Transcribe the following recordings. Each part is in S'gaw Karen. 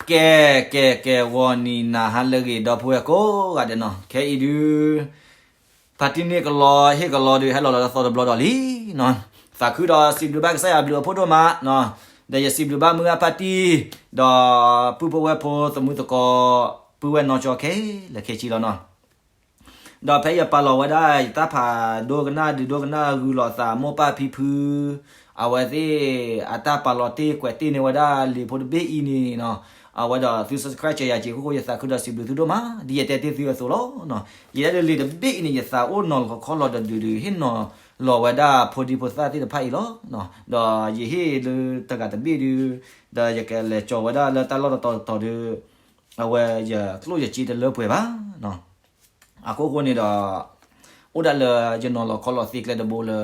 ကဲ ကဲ ကဲ ဂီၤနံၤနၤဟါလၢအဂ့ၤ ဒီပုၢ်ဝဲၢ်ကိးဂၤဒဲးနီၤ, ခဲအံၤဒုး ဖါတံၢ်န့ၣ်ကလီဟ့ၣ်ကလီဒုး ဟဲလီၤလီၤလၢသီတဘျီဒီးလံနီၤ, သးခုဒီးစံးဘျုးဘၣ်ကစၢ်ယွၤအဘျုးအဖှိၣ်ဒိၣ်မးနီၤ, ဒီးယစံးဘျုးဘၣ်မုၢ်ဂၢ်ဖါတံၢ် ဒီးပုၢ်ဖိဝဲၢ်ဖိ သမုၢ်သကိး ပုၢ်ဝဲၢ်နီၢ်ကၠီခဲလၢာ်ခဲဆ့လီၤနီၤ. ဒီးဖဲယပာ်လီၤဝဲဒၣ်ယတၢ်ဖးဒိကနၣ်ဒုးဒိကနၣ်ဂုာ်လီၤသးမိၢ်ပၢ်ဖံဖု အဝဲသ့ၣ်အတၢ်ပာ်လီၤတ့ၢ်ကွဲးတ့ၢ်န့ၢ်ဝဲဒၣ်လံာ်ဖိတဘ့ၣ်အံၤန့ၣ်နီၤ, အဝဲဒီးသု subscribe စၢၤယၤက့ၤအခိၣ်ဃိ ယသးခုဒီးစံးဘျုးသုဒိၣ်မး ဒ်ယတဲတ့ၢ်သုအသိးလီၤ. ယဲဒၣ်လံာ်တဘ့ၣ်အံၤန့ၣ် ယသးအိၣ်နီၤလီၤခီလီၤဒီးဒုးဒုး ဟ့ၣ်နီၤလီၤဝဲဒၣ်ဖိဒံဖိသၣ်သ့ၣ်တဖၣ်အံၤလီၤ. ဒီးယဟ့ၣ်လၢတဂၤတဘ့ၣ်ဒုး ဒီးယကလဲၤကၠီၤဝဲဒၣ်လၢတၢ်လီၢ်တတီၤတတီၤဒုး အဝဲယကျိၣ်ယစ့တလၢပှဲၤဘၣ်နီၤ. အခိၣ်ဃိန့ၣ်ဒီး အိၣ်ဒၣ်လၢယနီၤလီၤခီလီၤသ့ကျဲတဘိလၢ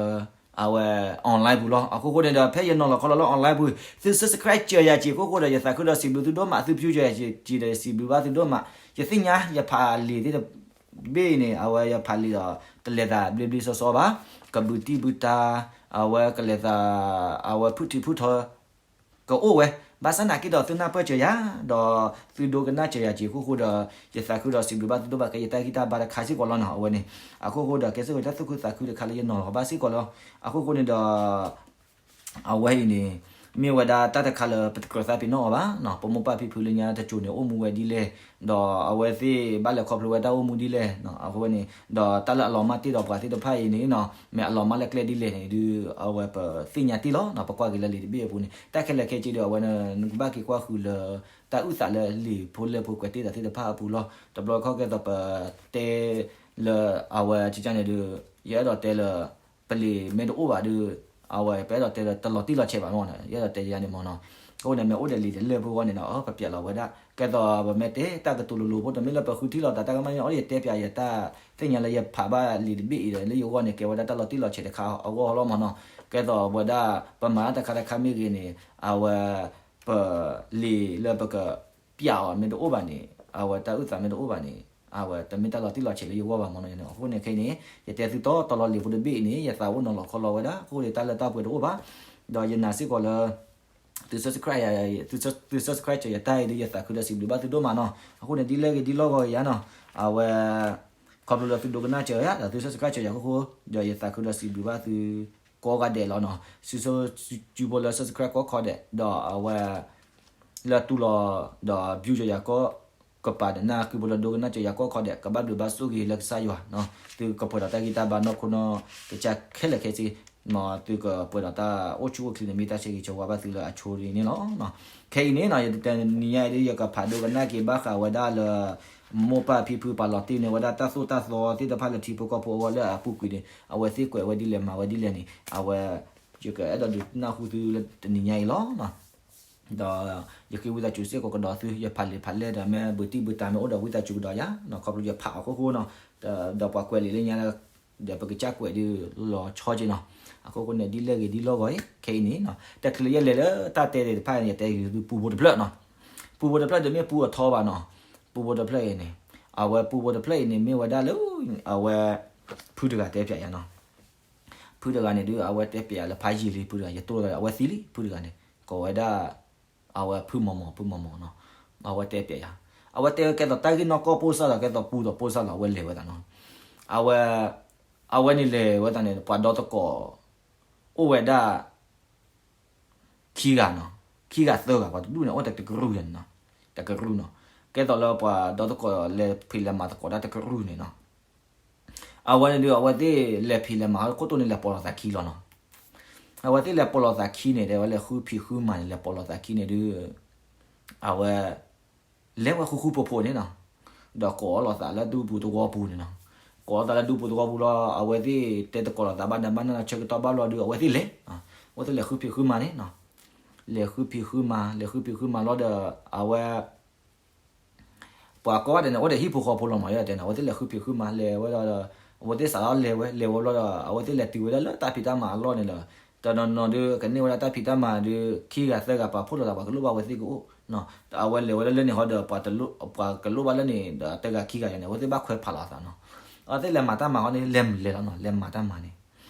အဝဲ online ပူၤလီၤ. အခိၣ်ဃိန့ၣ်ဒီး ဖဲယနီၤလီၤခီလီၤလၢ online ပူၤ သု subscribe စၢၤယၤက့ၤအခိၣ်ဃိဒီး ယသးခုဒီးစံးဘျုးသုဒိၣ်မး, သု view စၢၤယၤက့ၤဒီး ယစံးဘျုးဘၣ်သုဒိၣ်မး. ယသ့ၣ်ညါယဖးလံာ်သ့ၣ်တဘ့ၣ်အံၤန့ၣ် အဝဲယဖးလံာ်ဒီး တလဲၤသးဘျ့ဘျ့ဆှီဆှီဘၣ်, ကဘုးတံၢ်ဘုးတၢ် အဝဲကလဲၤသး အဝဲဖုၣ်ထံဖုၣ်ထီ ကအိၣ်ဝဲ, ဘၣ်ဆၣ်နာ်က့ဒီးသုနၢ်ပၢၢ်စၢၤယၤ ဒီးသုဒိကနၣ်စၢၤယၤက့ၤအခိၣ်ဃိဒီး ယသးခုဒီးစံးဘျုးဘၣ်သုဒိၣ်မး ကဲယတၢ်ဂံၢ်တၢ်ဘါတခါစ့ၢ်ကီးလီၤနီၤ. အဝဲန့ၣ် အခိၣ်ဃိဒီး ကဲစ့ၢ်ကီးတၢ်သူၣ်ခုသးခုတခါလၢယနီၤလီၤဘၣ်စ့ၢ်ကီးလီၤ. အခိၣ်ဃိန့ၣ်ဒီး အဝဲအံၤန့ၣ် မ့ၢ်ဝဲဒၣ်တၢ်တခါလၢပတကြၢးသးပ့ၤနီၣ်အီၤဘၣ်နီၤ, ပမိၢ်ပၢ်ဖံဖုလၢညါတစိၤန့ၣ် အိၣ်မူဝဲဒ်လဲၣ်, ဒီးအဝဲသ့ၣ်ဘၣ်လဲၤခီဖျိဝဲတၢ်အိၣ်မူဒ်လဲၣ်, အဝဲန့ၣ် ဒီးတၢ်လၢအလီၤမၢ်တ့ၢ်ဒီးပှၤသ့ၣ်တဖၣ်အံၤန့ၣ်နီၤ မ့ၢ်အလီၤမၢ်လၢကျဲဒ်လဲၣ်န့ၣ်ဒုး အဝဲပသ့ၣ်ညါတ့ၢ်လီၤနီၤ, ပကွၢ်က့ၤလၢလံာ်တဘ့ၣ်အပူၤန့ၣ် တၢ်ခဲလၢာ်ခဲဆ့ဒီး အဝဲန့ၣ် နကဘၣ်က့ၤကွၢ်ဃုာ်လၢ တၢ်အုၣ်သးလၢလံာ်ဖိလဲၢ်ဖိကွဲးတ့ၢ်သးသ့ၣ်တဖၣ်အပူၤလီၤ. တဘျီခီကဲသိးပတဲ လၢအဝဲကန့ၣ်ဒုး ယအဲၣ်ဒိးတဲလၢ ပလံာ်မ့ၢ်တအိၣ်ဘၣ်ဒုး အဝဲပအဲၣ်ဒိးတဲလၢတလီၤတံၢ်လီၤဆဲးဘၣ်မ့ၢ်နီၤ, ယအဲၣ်ဒိးတဲယၤန့ၣ်မ့ၢ်နီၤ. အဃိန့ၣ် မ့ၢ်အိၣ်ဒီးလံာ်တလၢၢ်ဖိအဂီၢ်န့ၣ်ဒီး ပပျးလီၤဝဲဒၣ် ကဲသိးပမ့ၢ်တဲတၢ်ကတိၤလိၤလိၤဖိ တမ့ၢ်လၢပဃုထံၣ်လိာ်သးတၢ်ကမၣ်န့ၣ် အီၤဒီးယတဲပျးယတၢ်သ့ၣ်ညါလၢယဖးဘၣ်လံာ်တဘ့ၣ်အံၤဒီး လၢယဂီၢ်န့ၣ် ကဲဝဲဒၣ်တၢ်လီၤတံၢ်လီၤဆဲးတခါအဂီၢ်လီၤမ့ၢ်နီၤ. ကဲသိးဝဲဒၣ် ပမၤတၢ်တခါတခါမ့ၢ်ဂ့ၤန့ၣ် အဝဲ ပလံာ်လၢပကပျးအီၤမ့ၢ်တအိၣ်ဘၣ်န့ၣ် အဝဲတၢ်အုၣ်သးမ့ၢ်တအိၣ်ဘၣ်န့ၣ် အဝဲတမ့ၢ်တၢ်လီၤတံၢ်လီၤဆဲးလၢယဂီၢ်ဘၣ်မ့ၢ်နီၤ. အဃိန့ၣ်ခဲအံၤန့ၣ် ယတဲသုတီတီလီၤလံာ်ဖိတဘ့ၣ်အံၤန့ၣ် ယသးအိၣ်နီၤလီၤခီလီၤဝဲဒၣ် အဃိန့ၣ်တၢ်လၢတၢ်ပှဲၤတအိၣ်ဘၣ်. ဒီးယနာ်စ့ၢ်ကီးလၢ သု subscribe ယၤ သု subscribe စၢၤယတၢ်အံၤဒီး ယသးခုဒီးစံးဘျုးဘၣ်သုဒိၣ်မးနီၤ. အဃိန့ၣ် ဒ်လဲၣ်ဂ့ၤဒ်လဲၣ်ဂ့ၤယၤနီၤ အဝဲ ခီဖျိလၢသုဒိကနၣ်စၢၤယၤ ဒီးသု subscribe စၢၤယၤအခိၣ်ဃိ ဒီးယသးခုဒီးစံးဘျုးဘၣ်သု ကိးဂၤဒဲးလီၤနီၤ. စုဖိလၢ subscribe ကိးခီဒဲး ဒီးအဝဲ လၢတူၢ်လိာ် ဒီး view စၢၤယၤကိးကပၤဒီး နၢ်ကုဖိလၢဒိကနၣ်စၢၤယၤကိးခီဒဲး ကဘၣ်ဘျုးဘၣ်ဆိၣ်ဂ့ၤလၢကစၢ်ယွၤနီၤ. သုကပှဲၤဒီးတၢ်ဂံၢ်တၢ်ဘါနီၢ်ခိနီၢ်ကစၢ်ခဲလၢာ်ခဲဆ့ မ်သုကပှဲၤဒီးတၢ်အိၣ်ဆူၣ်အိၣ်ချ့န့ၣ် မ့ၢ်တၢ်ဆၢဂ့ၤဆၢဝါဘၣ်သုလၢအဆိန့ၣ်လီၤ. ခဲအံၤန့ၣ်နီၤ ယတနံၤညါအံၤဒ် ယကဖးဒိကနၣ်က့ၤဘၣ်ဃးဝဲဒၣ်လၢ မိၢ်ပၢ်ဖံဖုပာ်လီၤတ့ၢ်န့ၢ်ဝဲဒၣ်တၢ်သိၣ်တၢ်သီသ့ၣ်တဖၣ်လၢထံဖိကီၢ်ဖိအဂီၢ်လၢအပူၤကွံာ်န့ၣ် အဝဲသ့ၣ်ကွဲးဝဲဒ်လဲၣ်မၤဝဲဒ်လဲၣ်န့ၣ် အဝဲ ယကအဲၣ်ဒိးဒုးနၢ်ဟူသုလၢတနံၤညါအံၤလီၤ. ဒီးယဃ့ဝံသးစူၤစ့ၢ်ကီးကဒီးသု ယဖးလံာ်ဖးလဲၢ်ဒီး မ့ၢ်ဘုးတံၢ်ဘုးတၢ်မ့ၢ်အိၣ်ဒီးဝံသးစူၤကဒီးယၤ ခီဖျိယဖးအီၤအခိၣ်ဃိနီၤ ဒီးပှၤကွဲးလံာ်လၢညါ ဒီးပကစၢ်ကွဲးဒုးလီၤဆီက့နီၤ. အခိၣ်ဃိန့ၣ် ဒ်လဲၣ်ဂ့ၤဒ်လဲၣ်ဂ့ၤအံၤ ခဲအံၤန့ၣ် တချုးလၢယလဲၤလၢတၢ်တဲသ့ၣ်တဖၣ်န့ၣ် ယတဲဂ့ၤသုပူဖိတဖျၢၣ်နီၤ. ပူဖိတဖျၢၣ်ဒီးမ့ၢ်ပူအထီဘၣ်နီၤ. ပူဖိတဖျၢၣ်အံၤန့ၣ် အဝဲပူဖိတဖျၢၣ်အံၤန့ၣ် မ့ၢ်ဝဲဒၣ်လၢ အဝဲ ဖုတဂၤတဲပျးယၤနီၤ. ဖုတဂၤန့ၣ်ဒုး အဝဲတဲပျးယၤလၢဖးယံာ်လံ ဖုတဂၤ ယတိၢ်လီၤ အဝဲသံလံ ဖုတဂၤန့ၣ် ကိးဝဲဒၣ် အဝဲဖုမီၤမီၤ ဖုမီၤမီၤနီၤ. အဝဲတဲပျးယၤ အဝဲတဲဝဲကဲသိးတၢ်ဂ့ၢ်နီၢ်ကီၢ်ပိၢ်စၢ်လီၤ ကဲသိးပူဒီးပိၢ်စၢ်လီၤ အဝဲလဲၤဝဲသးနီၤ. အဝဲ အဝဲန့ၣ်လဲၤဝဲသးန့ၣ် ပှၤဒီသကိး အိၣ်ဝဲဒၣ် ခံဂၤနီၤ, ခံဂၤသၢဂၤ ပှၤတဒူၣ်န့ၣ် အိၣ်တကရူၢ်ယၤန့ၣ်နီၤ, တကရူၢ်နီၤ, ကဲသိးလၢပှၤဒီသကိးလဲၤဖံးလဲၤမၤသကိးတၢ်တကရူၢ်န့ၣ်နီၤ, အဝဲန့ၣ်ဒုး အဝဲသ့ၣ်လဲၤဖံးလဲၤမၤဟီၣ်ခိၣ်တိၢ်န့ၣ် လဲၤပိာ်လိာ်သးခံလီၤနီၤ, အဝဲသ့ၣ်လဲၤပိာ်လိာ်သးခံန့ၣ် တဲဝဲလဲၤဃုဖံးဃုမၤန့ၣ် လဲၤပိာ်လိာ်သးခံန့ၣ်ဒုး အဝဲ လဲၤဝဲဃူဃူဖိးဖိးန့ၣ်နီၤ, ဒီးကိးအီၣ်လိာ်သးလၢဒူပူၤသဝီပူၤန့ၣ်နီၤ, ကိးအီၣ်သးလၢဒူပူၤသဝီပူၤလီၤ, အဝဲသ့ၣ်တဲသကိးလိာ်သးဘၣ်နးဘၣ်နးဆၢကတီၢ်ဘၣ်လီၤဒုး အဝဲသ့ၣ်လဲၤ, အဝဲသ့ၣ်လဲၤဃုဖံးဃုမၤန့ၣ်နီၤ, လဲၤဃုဖံးဃုမၤ လဲၤဃုဖံးဃုမၤလီၤဒီး အဝဲ ပှၤကိးဂၤဒဲးန့ၣ် အိၣ်ဒီးဟံၣ်ဖိဃီဖိလီၤမး ယဲဒၣ်တဲန့ၣ် အဝဲသ့ၣ်လဲၤဃုဖံးဃုမၤလဲၤဝဲဒီး အဝဲသ့ၣ်စးထီၣ်လဲၤဝဲ လဲၤဝဲဘျီဒီး အဝဲသ့ၣ်လဲၤတုၤဝဲဒၣ်လၢတၢ်ဖံးတၢ်မၤအလီၢ်န့ၣ်လီၤ, တနီၤနီၤဒုး ကန့ၢ်ဝဲဒၣ်တၢ်ဖံးတၢ်မၤဒုး ခံဂၤသၢဂၤပာ်ဖှိၣ်လိာ်သး ပှၤကလိၣ်ဘၣ်ဝဲသ့ၣ်ကအိၣ်, အဝဲလဲၤဝဲဒၣ်လၢန့ၣ်ဟီဒီး ပှၤကလိၣ်ဘၣ်လၢန့ၣ်ဒီးတဂၤခံဂၤယၤန့ၣ် အဝဲသ့ၣ်ဘၣ်ခွဲးဖးလိာ်အသးနီၤ, အဝဲသ့ၣ်လဲၤမၤတၢ်မၤဟီန့ၣ် လဲၤမလဲၤလီၤနီၤ လဲၤမၤတၢ်မၤန့ၣ်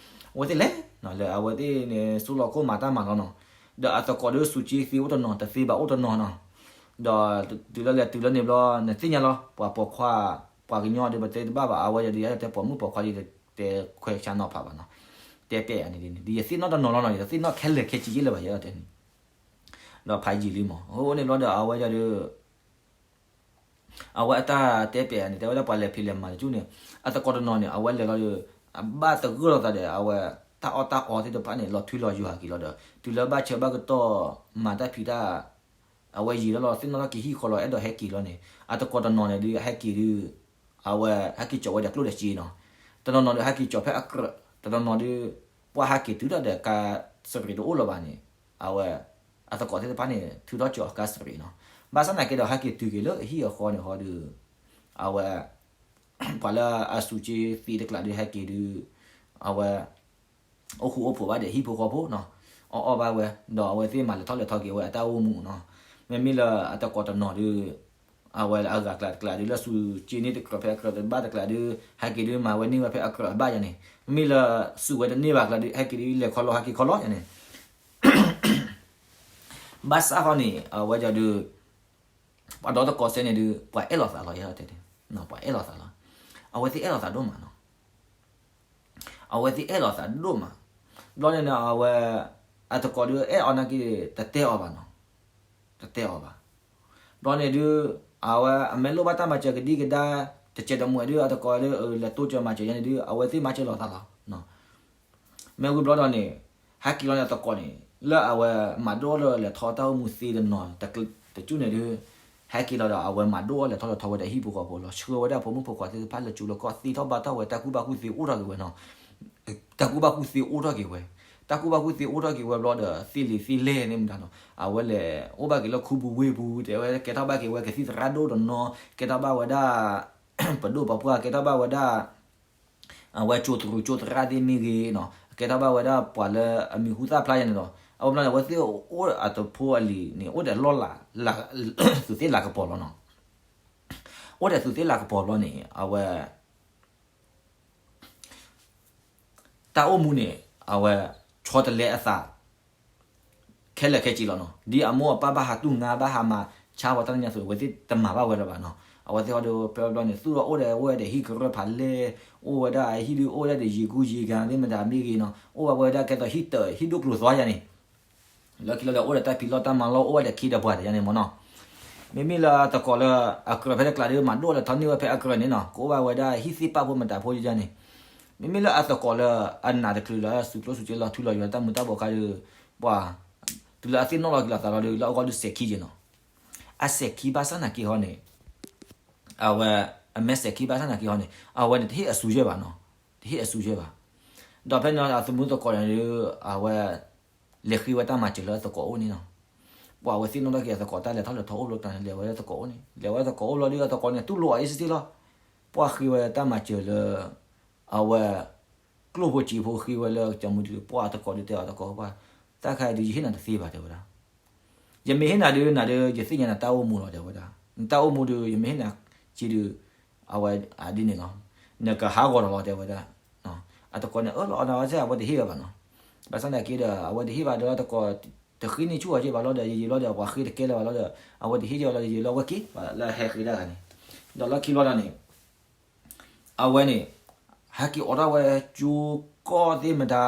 အဝဲသ့ၣ်လဲၤ လၢအဝဲသ့ၣ်န့ၣ် ဆူလီၢ်ခိၣ်မၤတၢ်မၤလီၤနီၤ, ဒီးအသကိးဒုးစူးက့သ့အိၣ်တနီၤ တသ့ဘၣ်အိၣ်တနီၤနီၤ, ဒီးတုၤလၢလဲၤတုၤလၢန့ၣ်ဘျီ နသ့ၣ်ညါလီၤ ပှၤပိာ်ခွါ ပှၤကညီဒီး ပတဲတဘၣ်ဘၣ် အဝဲဒီး ယတဲပိာ်မုၣ်ပိာ်ခွါဒီး တဲခွဲးဆါနီၤဖးဘၣ်နီၤ, တဲပဲာ်အန့ၣ်ဒ်န့ၣ် ဒီးယသ့ၣ်နီၣ်တနီၤလီၤနီၤ, ယတသ့ၣ်နီၣ်ခဲလၢာ်ခဲဆ့ယဲလၢၤဘၣ် ယဲတဲန့ၣ်, ဒီးဖးယံာ်လံမး အဃိန့ၣ်ဘျီဒီး အဝဲဒီး အဝဲအတၢ်တဲပဲာ်န့ၣ် တဲဝဲဒၣ်ပှၤလဲၤဖံးလဲၤမၤတကၠူၣ်န့ၣ် အသကိးတနီၤန့ၣ် အဝဲလဲၤလီၤဒီး အဘၣ်သဂၢၢ်လိာ်သးဒီး အဝဲတၢ်အီၣ်တၢ်အီသ့ၣ်တဖၣ်န့ၣ် လီၤထွံလီၤယွၤက့ၤလီၤဒီး တုၤလၢဘၣ်ဆၢဘၣ်ကတီၢ် မၤတၢ်ဖံးတၢ် အဝဲယံာ်လီၤလီၤ သ့ၣ်နီၣ်ထီၣ်က့ၤဟံၣ်ဃီလီၤ အဲၣ်ဒိးဟဲက့ၤလီၤန့ၣ် အသကိးတနီၤန့ၣ်ဒုး ဟဲက့ၤဒုး အဝဲဟဲက့ၤကၠီးဝဲဒီးကျိၣ်ဒီးစ့နီၤ, တနီၤနီၤဒုး ဟဲက့ၤကၠီးဖဲအကြၢး, တနီၤနီၤဒုး ပှၤဟဲက့ၤတုၤထီၣ်ဒီးကါစရံးတအိၣ်လၢၤဘၣ်န့ၣ် အဝဲ အသကိးသ့ၣ်တဖၣ်န့ၣ် ထုးထီၣ်ကၠီးကါစရံးနီၤ, ဘၣ်ဆၣ်သနာ်က့ဒီး ဟဲက့ၤတုၤက့ၤလၢအဟံၣ်အဃီန့ၣ်ဟီဒီး အဝဲ ပှၤလၢအစူးက့သံတကျးဒုး ဟဲက့ၤဒုး အဝဲ အိၣ်ဃူအိၣ်ဖိးဘၣ်ဒီးဟံၣ်ဖိဃီဖိနီၤ, အီၣ်အီၣ်ဘၣ်ဝဲ, ဒီးအဝဲသ့ၣ်မၤလဲၤထီၣ်လဲၤထီက့ၤဝဲအတၢ်အိၣ်မူနီၤ, မ့မ့ၢ်လၢအသကိးတနီၤဒုး အဝဲအဂၤကျါတကျါဒုး လၢစူးက့န့ၢ်တကြၢးဖဲအကြၢးတဘၣ်တကျါဒုး ဟဲက့ၤဒုးမၤဝဲန့ၢ်ဝဲဖဲအကြၢးအဘၣ်ယါန့ၣ်, မ့မ့ၢ်လၢစူးဝဲတန့ၢ်ဘၣ်ကျါဒုး ဟဲက့ၤဒုး လဲၤခီလီၤဟဲက့ၤခီလီၤယါန့ၣ် ဘၣ်ဆၣ်ဃီန့ၣ် အဝဲဒၣ်ဒုး ပှၤဒီသကိးစဲန့ၣ်ဒုး ပှၤအဲၣ်လိာ်သးလီၤ ယဲတဲန့ၣ်, ပှၤအဲၣ်လိာ်သးလီၤ, အဝဲသ့ၣ်အဲၣ်လိာ်သးဒိၣ်မးနီၤ, အဝဲသ့ၣ်အဲၣ်လိာ်သးဒိၣ်မး, ဘျီန့ၣ်နီၤ အဝဲ အသကိးဒုးအဲၣ်အီၤနာ်က့ တတဲအီၤဘၣ်နီၤ, တတဲအီၤဘၣ်, ဘျီန့ၣ်ဒုး အဝဲအမ့ၢ်လိၣ်ဘၣ်တၢ်မၤစၢၤကဒံကဒါ တစဲးတမှဲးဒုး အသကိးဒုး လဲၤတိစၢၤမၤစၢၤယါန့ၣ်ဒုး အဝဲသ့ၣ်မၤစၢၤလိာ်သးလီၤ မ့ၢ်ဝံၤဘျီဒီးန့ၣ် ဟဲက့ၤလီၤန့ၣ်အသကိးန့ၣ် လၢအဝဲမၤဒိၣ်အီၣ်လၢလဲၤထီၣ်တၢ်အိၣ်မူသ့တနီၤ တကၠူၣ်န့ၣ်ဒုး ဟဲက့ၤလီၤဒီး အဝဲမၤဒိၣ်အီၣ်လဲၤထီၣ်လဲၤထီဝဲဒီးဟံၣ်ဖိဃီဖိလီၤ ဆှၢဝဲဒၣ်ဖိမုၣ်ဖိခွါသ့ၣ်တဖၣ် လၢကၠိလၢကီၢ် သ့ထီၣ်ဘၣ်ထီၣ်ဝဲ တၢ်ကူၣ်ဘၣ်ကူၣ်သ့အိၣ်ထီၣ်က့ၤဝဲနီၤ, တၢ်ကူၣ်ဘၣ်ကူၣ်သ့အိၣ်ထီၣ်က့ၤဝဲ, တၢ်ကူၣ်ဘၣ်ကူၣ်သ့အိၣ်ထီၣ်က့ၤဝဲဘျီဒီး သ့လံာ်သ့လဲၢ်န့ၣ်မတၤနီၤ အဝဲလဲၤအိၣ်ဘၣ်က့ၤလၢခူပူၤဝ့ၢ်ပူၤ တဲဝဲကဲထီၣ်ဘၣ်က့ၤဝဲကသံၣ်သရၣ်ဒိၣ်တနီၤ ကဲထီၣ်ဘၣ်ဝဲဒၣ် ပဒိၣ်ပပှၢ် ကဲထီၣ်ဘၣ်ဝဲဒၣ် အဝဲကၠိတရူးကၠိသရၣ်သ့ၣ်မ့ၢ်ဂ့ၤနီၤ ကဲထီၣ်ဘၣ်ဝဲဒၣ်ပှၤလၢအမံၤဟူသၣ်ဖျါယါန့ၣ်လီၤ. အဝဲဘျီန့ၣ် အဝဲသ့ၣ်အိၣ်အတဖိအလံၤန့ၣ် အိၣ်ဒီးလီၢ်လၤ သူးသ့ၣ်လၤကပီၤလီၤနီၤ. အိၣ်ဒီးသူးသ့ၣ်လၤကပီၤဘျီန့ၣ် အဝဲ တၢ်အိၣ်မူန့ၣ် အဝဲ ဆီတလဲအသး ခဲလၢာ်ခဲဆ့လီၤနီၤ. ဒ်အမိၢ်အပၢ်ဘၣ်ဟးတူၢ်ငါ ဘၣ်ဟးမၤဆါဝဲတၢ်လၢညါအသိး အဝဲသ့ၣ်တမၤဘၣ်ဝဲလၢၤဘၣ်နီၤ. အဝဲသ့ၣ်ဟီဒီး ဖဲဘျီန့ၣ် သူၣ်ထီၣ်အိၣ်ဒီး အိၣ်ဝဲဒီးဟံၣ်ကရၢၢ်ဖးလဲၢ်, အိၣ်ဝဲဒၣ်ဟံၣ်ဒုး အိၣ်ဝဲဒၣ်ဒီးယံာ်ကူယံာ်ဂၤသ့ၣ်မတၤမ့ၢ်ဂ့ၤနီၤ, အိၣ်ဘၣ်ဝဲဒၣ်ကဲသိးဟံၣ်တၢး ဟံၣ်ဒိၣ်ကျိၤသွါယါန့ၣ် လၢခံလီၤဒီး အိၣ်ဒီးတၢ်ဖံးလီၢ်တၢ်မၤလီၢ် အိၣ်ဝဲဒီးခ့ဒီးပှၤတယါန့ၣ်မ့ၢ်နီၤ. မ့မ့ၢ်လၢအသကိးလၢအကြၢးဖဲတကျးဒုး မၤဒိၣ်လဲၤထီၣ်န့ၢ်ဝဲဖဲအကြၢးန့ၣ်နီၤ, ကအိၣ်ဘၣ်ဝဲဒၣ်ဟံၣ်သ့ၣ်ပာ်ဖိမတၤဖိယါန့ၣ်. မ့မ့ၢ်လၢအသကိးလၢအနာ်တချုးလၢ စူးကျိၣ်စူးစ့လီၤထူလီၤယွၤတၢ်မူၤတၢ်ဘှီးခါဒီး ပှၤ တုၤလၢအသ့ၣ်နီၣ်လီၤက့ၤလိာ်သးလီၤဒီး လၢအဂီၢ်ဒုးစဲးခံက့ၤနီၤ. အစဲးခံဘၣ်ဆၣ်နာ်က့ဟီန့ၣ် အဝဲ အမ့ၢ်စဲးခံဘၣ်ဆၣ်နာ်က့ဟီန့ၣ် အဝဲန့ၣ်တဟ့ၣ်အစူးယဲၢ်ဘၣ်နီၤ, တဟ့ၣ်အစူးယဲၢ်ဘၣ်. ဒီးဖဲန့ၣ်အသမူသကိးန့ၣ်ဒီး အဝဲ လဲၤဃ့ဝဲတၢ်မၤစၢၤလၢအသကိးအိၣ်န့ၣ်နီၤ. ပှၤအဝဲသ့ၣ်နီၣ်ထီၣ်က့ၤအသကိးတၢ်လဲၤထီၣ်လဲၤထီအိၣ်ဘျီတၢ်န့ၣ် လဲၤဝဲလၢသကိးအိၣ်န့ၣ် လဲၤဝဲသကိးအိၣ်ဘျီဒီး အသကိးန့ၣ် တူၢ်လိာ်အီၤအ့စ့ၢ်ကီးလီၤ. ပှၤဃ့ဝဲတၢ်မၤစၢၤလၢ အဝဲ ကျိၣ်ဖိစ့ဖိဃ့ဝဲလၢကၠီမုၢ်ဒုး ပှၤသကိးဒုးတဲအီၤသကိးပှၤ တၢ်ခါအံၤဒုး ယဟ့ၣ်နၤတသ့ဘၣ် တဲဝဲဒၣ်. ယမ့ၢ်ဟ့ၣ်နၤဒုး နၤဒုး ယသ့ၣ်ညါနတၢ်အိၣ်မူလီၤ တဲဝဲဒၣ်. နတၢ်အိၣ်မူဒုး ယမ့ၢ်ဟ့ၣ်နၤက့ဒုး အဝဲဒ်န့ၣ်လီၤ. နကဟးဂီၤဒီးလီၤ တဲဝဲဒၣ်. အသကိးန့ၣ် အၢၣ်လီၤအီၤနၤဝဲစ့ၢ် အဝဲတဟ့ၣ်ဝဲဘၣ်နီၤ. ဘၣ်ဆၣ်သနာ်က့ဒီး အဝဲတဟ့ၣ်ဘၣ်ဒီးအသကိး တဃ့န့ၢ်ဆူၣ်အီၤက့ဘၣ်လီၤဒီး ယယံာ်လီၤဒီး ပှၤဃ့တကဲလၢၤဘၣ်လီၤဒီး အဝဲတဟ့ၣ်က့ၤဝဲလီၤ ယယံာ်လီၤဝဲက့ၤ လၢဟဲဃ့ဒၣ်ဂၤန့ၣ်. ဒီးလီၢ်ခံလီၤဒီးန့ၣ် အဝဲန့ၣ် ဟဲက့ၤအိးထီၣ်ဝဲကၠိကီၢ်သ့ၣ်မတၤ,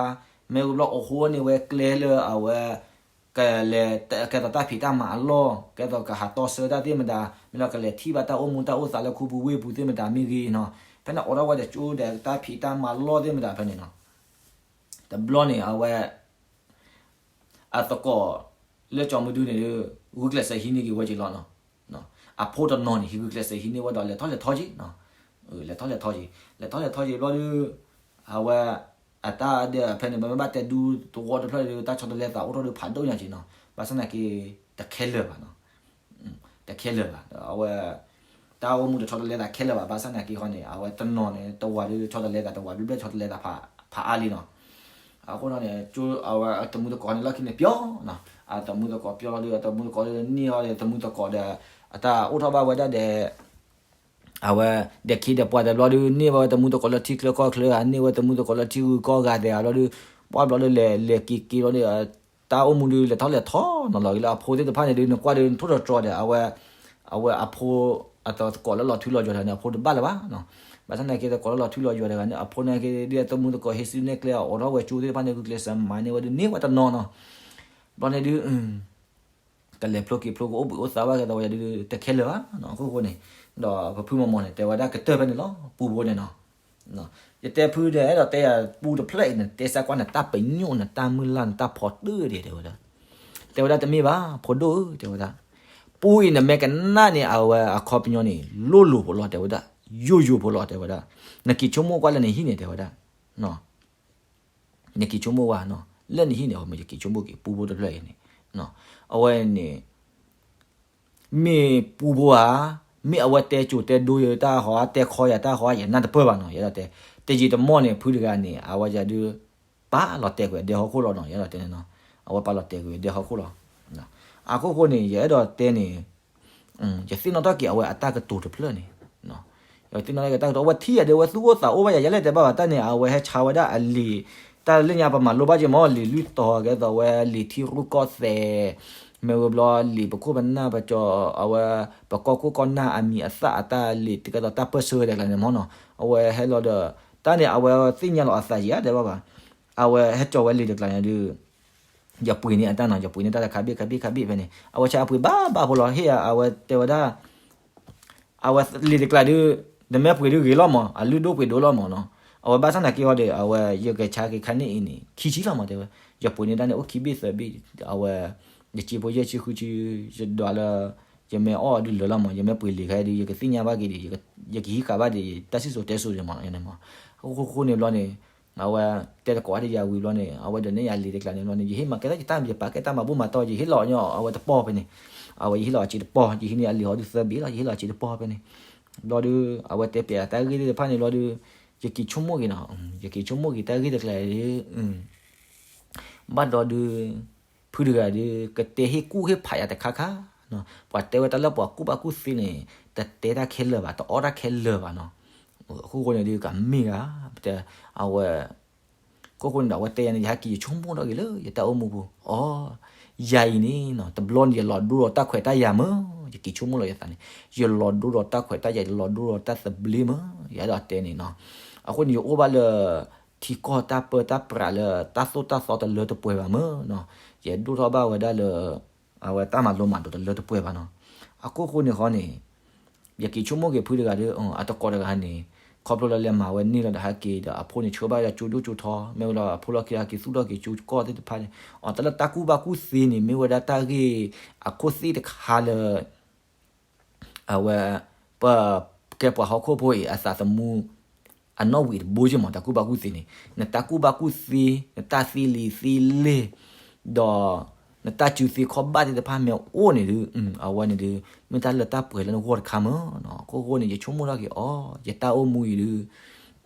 မ့ၢ်ဝံၤဘျီအိးဃိန့ၢ်ဝဲကျဲလၢအဝဲ ကလဲၤ ကဲသိးတၢ်ဖံးတၢ်မၤအလီၢ်, ကဲသိးကဟးတီဆှၢတၢ်သ့ၣ်မတၤ, မ့ၢ်လီၤကလဲၤထံၣ်ဘၣ်တၢ်အိၣ်မူတၢ်အိၣ်သးလၢခူပူၤဝ့ၢ်ပူၤသ့ၣ်မတၤမ့ၢ်ဂ့ၤနီၤ, ဖဲန့ၣ်အိးထီၣ်ဝဲဒီးကၠိဒီးတၢ်ဖံးတၢ်မၤလီၢ်သ့ၣ်မတၤဖဲန့ၣ်နီၤ. တဘျီန့ၣ် အဝဲ အသကိးလၢကၠီမုၢ်ဒုန့ၣ်ဒီး ဂုာ်ကျဲးစၢးဟံးန့ၢ်က့ၤဝဲက့ၤလီၤနီၤ. အဖိတနီၤန့ၣ် ဟံးဂုာ်ကျဲးစၢးဟံးန့ၢ်ဝဲဒီး လဲၤထီၣ်လဲၤထီက့ၤနီၤ. လဲၤထီၣ်လဲၤထီက့ၤ လဲၤထီၣ်လဲၤထီက့ၤဘျီဒီး အဝဲ အတၢ်ဒဲးဖဲန့ၣ် ပမ့ၢ်ဘၣ်တဲဒူသဝီတဖျၢၣ်ဒီး တၢ်ဆီတလဲသးအိၣ်ထီၣ်ဒီးဖးဒိၣ်ညါက့ၤနီၤ. ဘၣ်ဆၣ်သနာ်က့ တခဲလၢာ်ဘၣ်နီၤ. တခဲလၢာ်ဘၣ် အဝဲ တၢ်အိၣ်မူတဆီတလဲသးခဲလၢာ်ဘၣ် ဘၣ်ဆၣ်သနာ်က့ဟီန့ၣ် အဝဲတနီၤန့ၣ် တဝၤဒီးဆီတလဲသးတဝၤဘျဲၣ်ဘျဲၣ်ဆီတလဲသးဖးအါလံနီၤ. အဃိန့ၣ် အဝဲအတမူသကိးန့ၣ် လီၢ်ခံန့ၣ်ပျီနီၤ. အတမူသကိးပျီလီၤဒီး အတမူသကိးန့ၢ်အီၤဒီး တမူသကိးဒီး အတၢ်အိၣ်ထီၣ်ဘၣ်ဝဲဒၣ်ဒီး အဝဲ ဒီးခ့ဒီးပှၤဒီးဘျီဒီး န့ၢ်ဘၣ်ဝဲတမူသကိးလၢထံချၢကီၢ်ချၢ န့ၢ်ဝဲတမူသကိးလၢထံဂုၤကီၢ်ဂၤသဲးဘျီဒီး ပှၢ်ဘျီဒီးလဲၤလဲၤက့ၤက့ၤဘျီဒီး တၢ်အိၣ်မူဒုးလဲၤထီၣ်လဲၤထီနီၤလီၤက့ၤလၢအဖိသ့ၣ်တဖၣ်န့ၣ်ဒုး နကွၢ်ဒုးနထိၣ်သတြီၤဒီး အဝဲ အဝဲအဖိ အသကိးလၢလီၤထူလီၤယိာ်တဂၤန့ၣ် အဖိတဘၣ်လၢၤဘၣ်နီၤ. ဘၣ်ဆၣ်သနာ်က့သကိးလၢလီၤထူလီၤယိာ်တဂၤန့ၣ် အဖိနာ်က့ဒုးအတမူသကိး ဟ့ၣ်စုနဲၣ်ကျဲအီၤ အိးထီၣ်ဝဲကၠိသ့ၣ်တဖၣ်န့ၣ် ဂုာ်ကျဲးစၢးမၤန့ၢ်ဝဲဒုးန့ၢ်ဝဲတနီၤနီၤ. ဘျီန့ၣ်ဒုး ကလဲၤဖျိက့ၤဖျိကအိၣ်ဘှံးအိၣ်သါဘၣ်က့ၤဒီးဝဲဒုး တခဲလၢာ်ဘၣ်နီၤ. အခိၣ်ဃိန့ၣ် ဒီးပဖုမီၢ်မီၢ်န့ၣ် တဲဝဲဒၣ်ကတၢၢ်ဖဲန့ၣ်လီၤ ပူဖိန့ၣ်နီၤ. ယတဲဖုဒီး အဲၣ်ဒိးတဲယၤပူတဖျၢၣ်အံၤန့ၣ် တဲစၢ်ကွၢ်နတၢ်ပညိၣ် နတၢ်မုၢ်လၢ်နတၢ်ဖီတၢၢ်ဒံး တဲဝဲဒၣ်. တဲဝဲဒၣ်တမ့ၢ်ဘၣ် ဖိဒိၣ်ဧၢ တဲဝဲဒၣ်. ပူအံၤနမ့ၢ်ကနၣ်န့ၣ် အဝဲအခီပညီန့ၣ် လိၣ်လိၤဖိလီၤ တဲဝဲဒၣ်. ယိာ်ယိာ်ဖိလီၤ တဲဝဲဒၣ်. နက့ၤဆိကမိၣ်ကွၢ်လၢနဟံၣ်န့ၣ် တဲဝဲဒၣ် နက့ၤဆိကမိၣ်ဝဲနီၤ လၢနဟံၣ်န့ၣ် အဝဲမ့ၢ်ယက့ၤဆိကမိၣ်က့ၤ ပူဖိတဖျၢၣ်အံၤန့ၣ် အဝဲန့ၣ် မ့ၢ်ပူဖိဧါ, မ့ၢ်အဝဲတဲစိၤတဲဒိယတၢ်ဟီ တဲခီယၤတၢ်ဟီ ယနၢ်တပၢၢ်ဘၣ်နီၤ. ယအဲၣ်ဒိးတဲ တယံာ်တမီၢ်န့ၣ် ဖုတဂၤန့ၣ် အဝဲယၤဒုး ပာ်လီၤတဲာ်ကွံာ်အဒဲဟီၣ်ခိၣ်လီၤနီၤ. ယအဲၣ်ဒိးတဲန့ၣ်နီၤ အဝဲပာ်လီၤတဲာ်ကွံာ်အဒဲဟီၣ်ခိၣ်လီၤ. အခိၣ်ဃိန့ၣ် ယအဲၣ်ဒိးတဲန့ၣ် ယသ့ၣ်နီၣ်ထီၣ်က့ၤအဝဲအတၢ်ကတိၤတဖျၢၣ်န့ၣ် ယသ့ၣ်နီၣ်ထီၣ်က့ၤတၢ်ကတိၤ အဝဲထံၣ်ယၤဒီး အဝဲသူၣ်အိၣ်သးအိၣ်ဘၣ်ယၤ ယလဲၣ်တဲဘၣ်ဘၣ်တၢ်န့ၣ် အဝဲဟဲဆါဝဲဒၣ်အလံာ် တၢ်လၢညါပမၤလိဘၣ်က့ၤမ့ၢ် လံာ်လွံၢ်တီၤ ကဲသိးဝဲလံာ်ထံရူၢ်ကီၢ်သဲး မ့ၢ်ဝဲဘျီလံာ်ပခိၣ်ပနၢ်ပကၠီၤ အဝဲ ပကီၢ်ခိၣ်ကီၢ်နၢ်အမံၤအသၣ်အတၢ်လံာ် ကဲသိးတၢ်ပၢၢ်ဆၢတကျါန့ၣ်မ့ၢ်နီၤ အဝဲဟဲလီၤဒီး တၢ်န့ၣ် အဝဲသ့ၣ်ညါလီၤအသးယံာ်ဧါတဲဘၣ်ဘၣ် အဝဲဟဲကၠီၤဝဲလံာ်တကျါန့ၣ်ဒုး ယပှ့ၤန့ၢ်အတၢ်နီၤ ယပှ့ၤန့ၢ်တၢ်တခါဘ့ၣ်ခါဘ့ၣ်ခါဘ့ၣ်ဖဲန့ၣ် အဝဲဆါအပှ့ၤဘၣ်ဘၣ်ဖိလီၤ ဟ့ၣ်အဝဲတဲဝဲဒၣ် အဝဲလံာ်တကျါဒုး နမ့ၢ်ပှ့ၤဒုးဂ့ၤလီၤမး အလုၢ်ဒိၣ်ပှ့ၤဒိၣ်လီၤမးနီၤ အဝဲဘၣ်ဆၣ်သနာ်က့အီၤဒီး အဝဲယကဆါက့ၤခါန့ၣ်အံၤန့ၣ် ခံဆံလီၤမးတဲဝဲ ယပှ့ၤန့ၢ်တၢ်န့ၣ်အိၣ်ခံဘ့ၣ်သၢဘ့ၣ် အဝဲ ယစ့ဖိယဲၢ်ဆံဃုဆံ ယဒွးလၢ ယမ့ၢ်အီၣ်အီၤဒုးလၢာ်လီၤမး ယမ့ၢ်ပှ့ၤလံာ်ခါဒုး ယကသ့ၣ်ညါဘၣ်က့ၤဒံး ယကဟံးဃာ်ဘၣ်ဒံး တၢ်စံၣ်စိၤတဲစိၤဒံးမး အဃိဃိန့ၣ်ဘျီန့ၣ် အဝဲတဲသကိးတယၤဝံၤဘျီန့ၣ် အဝဲဒိးန့ၢ်ယၤလံာ်တကျါန့ၣ်ဘျီန့ၣ် ယဟ့ၣ်မၤကဲထီၣ်ယတၢ် ယပာ်ကဲတၢ်မၤဘူၣ်မၤတီၢ် ယဟ့ၣ်လီၤညီအဝဲတပီၢ်ဖဲန့ၣ် အဝဲယဟ့ၣ်လီၤအစ့တပီၢ် ယဟံးန့ၢ်အလံာ်ဟီဒုးသၢဘ့ၣ်လီၤ ယဟ့ၣ်လီၤအစ့တပီၢ်ဖဲန့ၣ် ဘျီဒုး အဝဲတဲပျဲးအတၢ်ဂ့ၢ်သ့ၣ်တဖၣ်န့ၣ်ဘျီဒုး ယက့ၤဆိကမိၣ်က့ၤနီၤ ယက့ၤဆိကမိၣ်က့ၤတၢ်ဂ့ၢ်တကျါဒုး ဘၣ်ဒီးဒုး ဖုတဂၤဒုး ကတဲဟ့ၣ်ကူၣ်ဟ့ၣ်ဖးယၤတခါခါ, ပှၤတဲဝဲတၢ်လၢပှၤကူၣ်ဘၣ်ကူၣ်သ့န့ၣ် တတဲတၢ်ခဲလၢာ်ဘၣ်, တအီၣ်တၢ်ခဲလၢာ်ဘၣ်နီၤ. အခိၣ်ဃိန့ၣ်ဒုး ကမ့ၢ်ဂ့ၤ, အဝဲ ခိၣ်ဃိန့ၣ်ဒီး အဝဲတဲယၤန့ၣ် ယဟဲက့ၤယဆိကမိၣ်ထီၣ်က့ၤလၢယတၢ်အိၣ်မူပူၤ, အိ, ယၤအံၤန့ၣ်နီၤ တဘျီန့ၣ် ယလီၤဒိဒီးတၢ်ခွဲးတၢ်ယာ်မး, ယက့ၤဆိကမိၣ်လီၤယသးန့ၣ်, ယလီၤဒိဒီးတၢ်ခွဲးတၢ်ယာ် ယလီၤဒိဒီးတၢ်သဘျ့မး, ယအဲၣ်ဒိးတဲန့ၣ်နီၤ. အဃိန့ၣ် ယအိၣ်ဘၣ်လၢ ထံကီၢ်တၢ်ပၢတၢ်ပြးလၢတၢ်သိၣ်တၢ်သီတလၢတပှဲၤဘၣ်မးနီၤ, ယဒိၣ်ထီၣ်ဘၣ်ဝဲဒၣ်လၢ အဝဲတၢ်မၤလိမၤဒိးတလၢတပှဲၤဘၣ်နီၤ. အခိၣ်ဃိန့ၣ်ဃီန့ၣ် ယက့ၤဆိကမိၣ်က့ၤဖုတဂၤဒီး အတကိးတဂၤန့ၣ် ခီဖျိလၢလဲၤမၤဝဲန့ၢ်လီၤဒီးဟဲက့ၤဒီး အဖိန့ၣ်ဆှၢဘၣ်ဝဲဒၣ်ကၠိဒိၣ်ကၠိထီ မ့ၢ်ဝဲလီၤ အဖိလီၢ်ခံလီၢ်ဟဲက့ၤသူၣ်ထီၣ်က့ၤကၠိကီၢ်သ့ၣ်တဖၣ်န့ၣ် အတၢ်လၢတၢ်ကူၣ်ဘၣ်ကူၣ်သ့န့ၣ် မ့ၢ်ဝဲဒၣ်တၢ်ဂ့ၢ်အခိၣ်သ့ၣ်တခါလၢ အဝဲ ပကဲပှၤဟီၣ်ခိၣ်ဖိအံၤ အသးသမူ အနီၣ်ဝံာ်တဘိယ့ၢ်မး တၢ်ကူၣ်ဘၣ်ကူၣ်သ့န့ၣ် နတၢ်ကူၣ်ဘၣ်ကူၣ်သ့ နတၢ်သ့လံာ်သ့လဲၢ် ဒီး နတၢ်စုသ့ခီၣ်ဘၣ်သ့ၣ်တဖၣ်မ့ၢ်အိၣ်န့ၣ်ဒုး အဝဲန့ၣ်ဒုး မ့ၢ်တၢ်လၢတၢ်ပှဲၤလၢနဂီၢ်တခါမးနီၤ. အခိၣ်ဃိန့ၣ် ယဆိကမိၣ်ထီၣ်က့ၤအီၤ ယတၢ်အိၣ်မူအံၤဒုး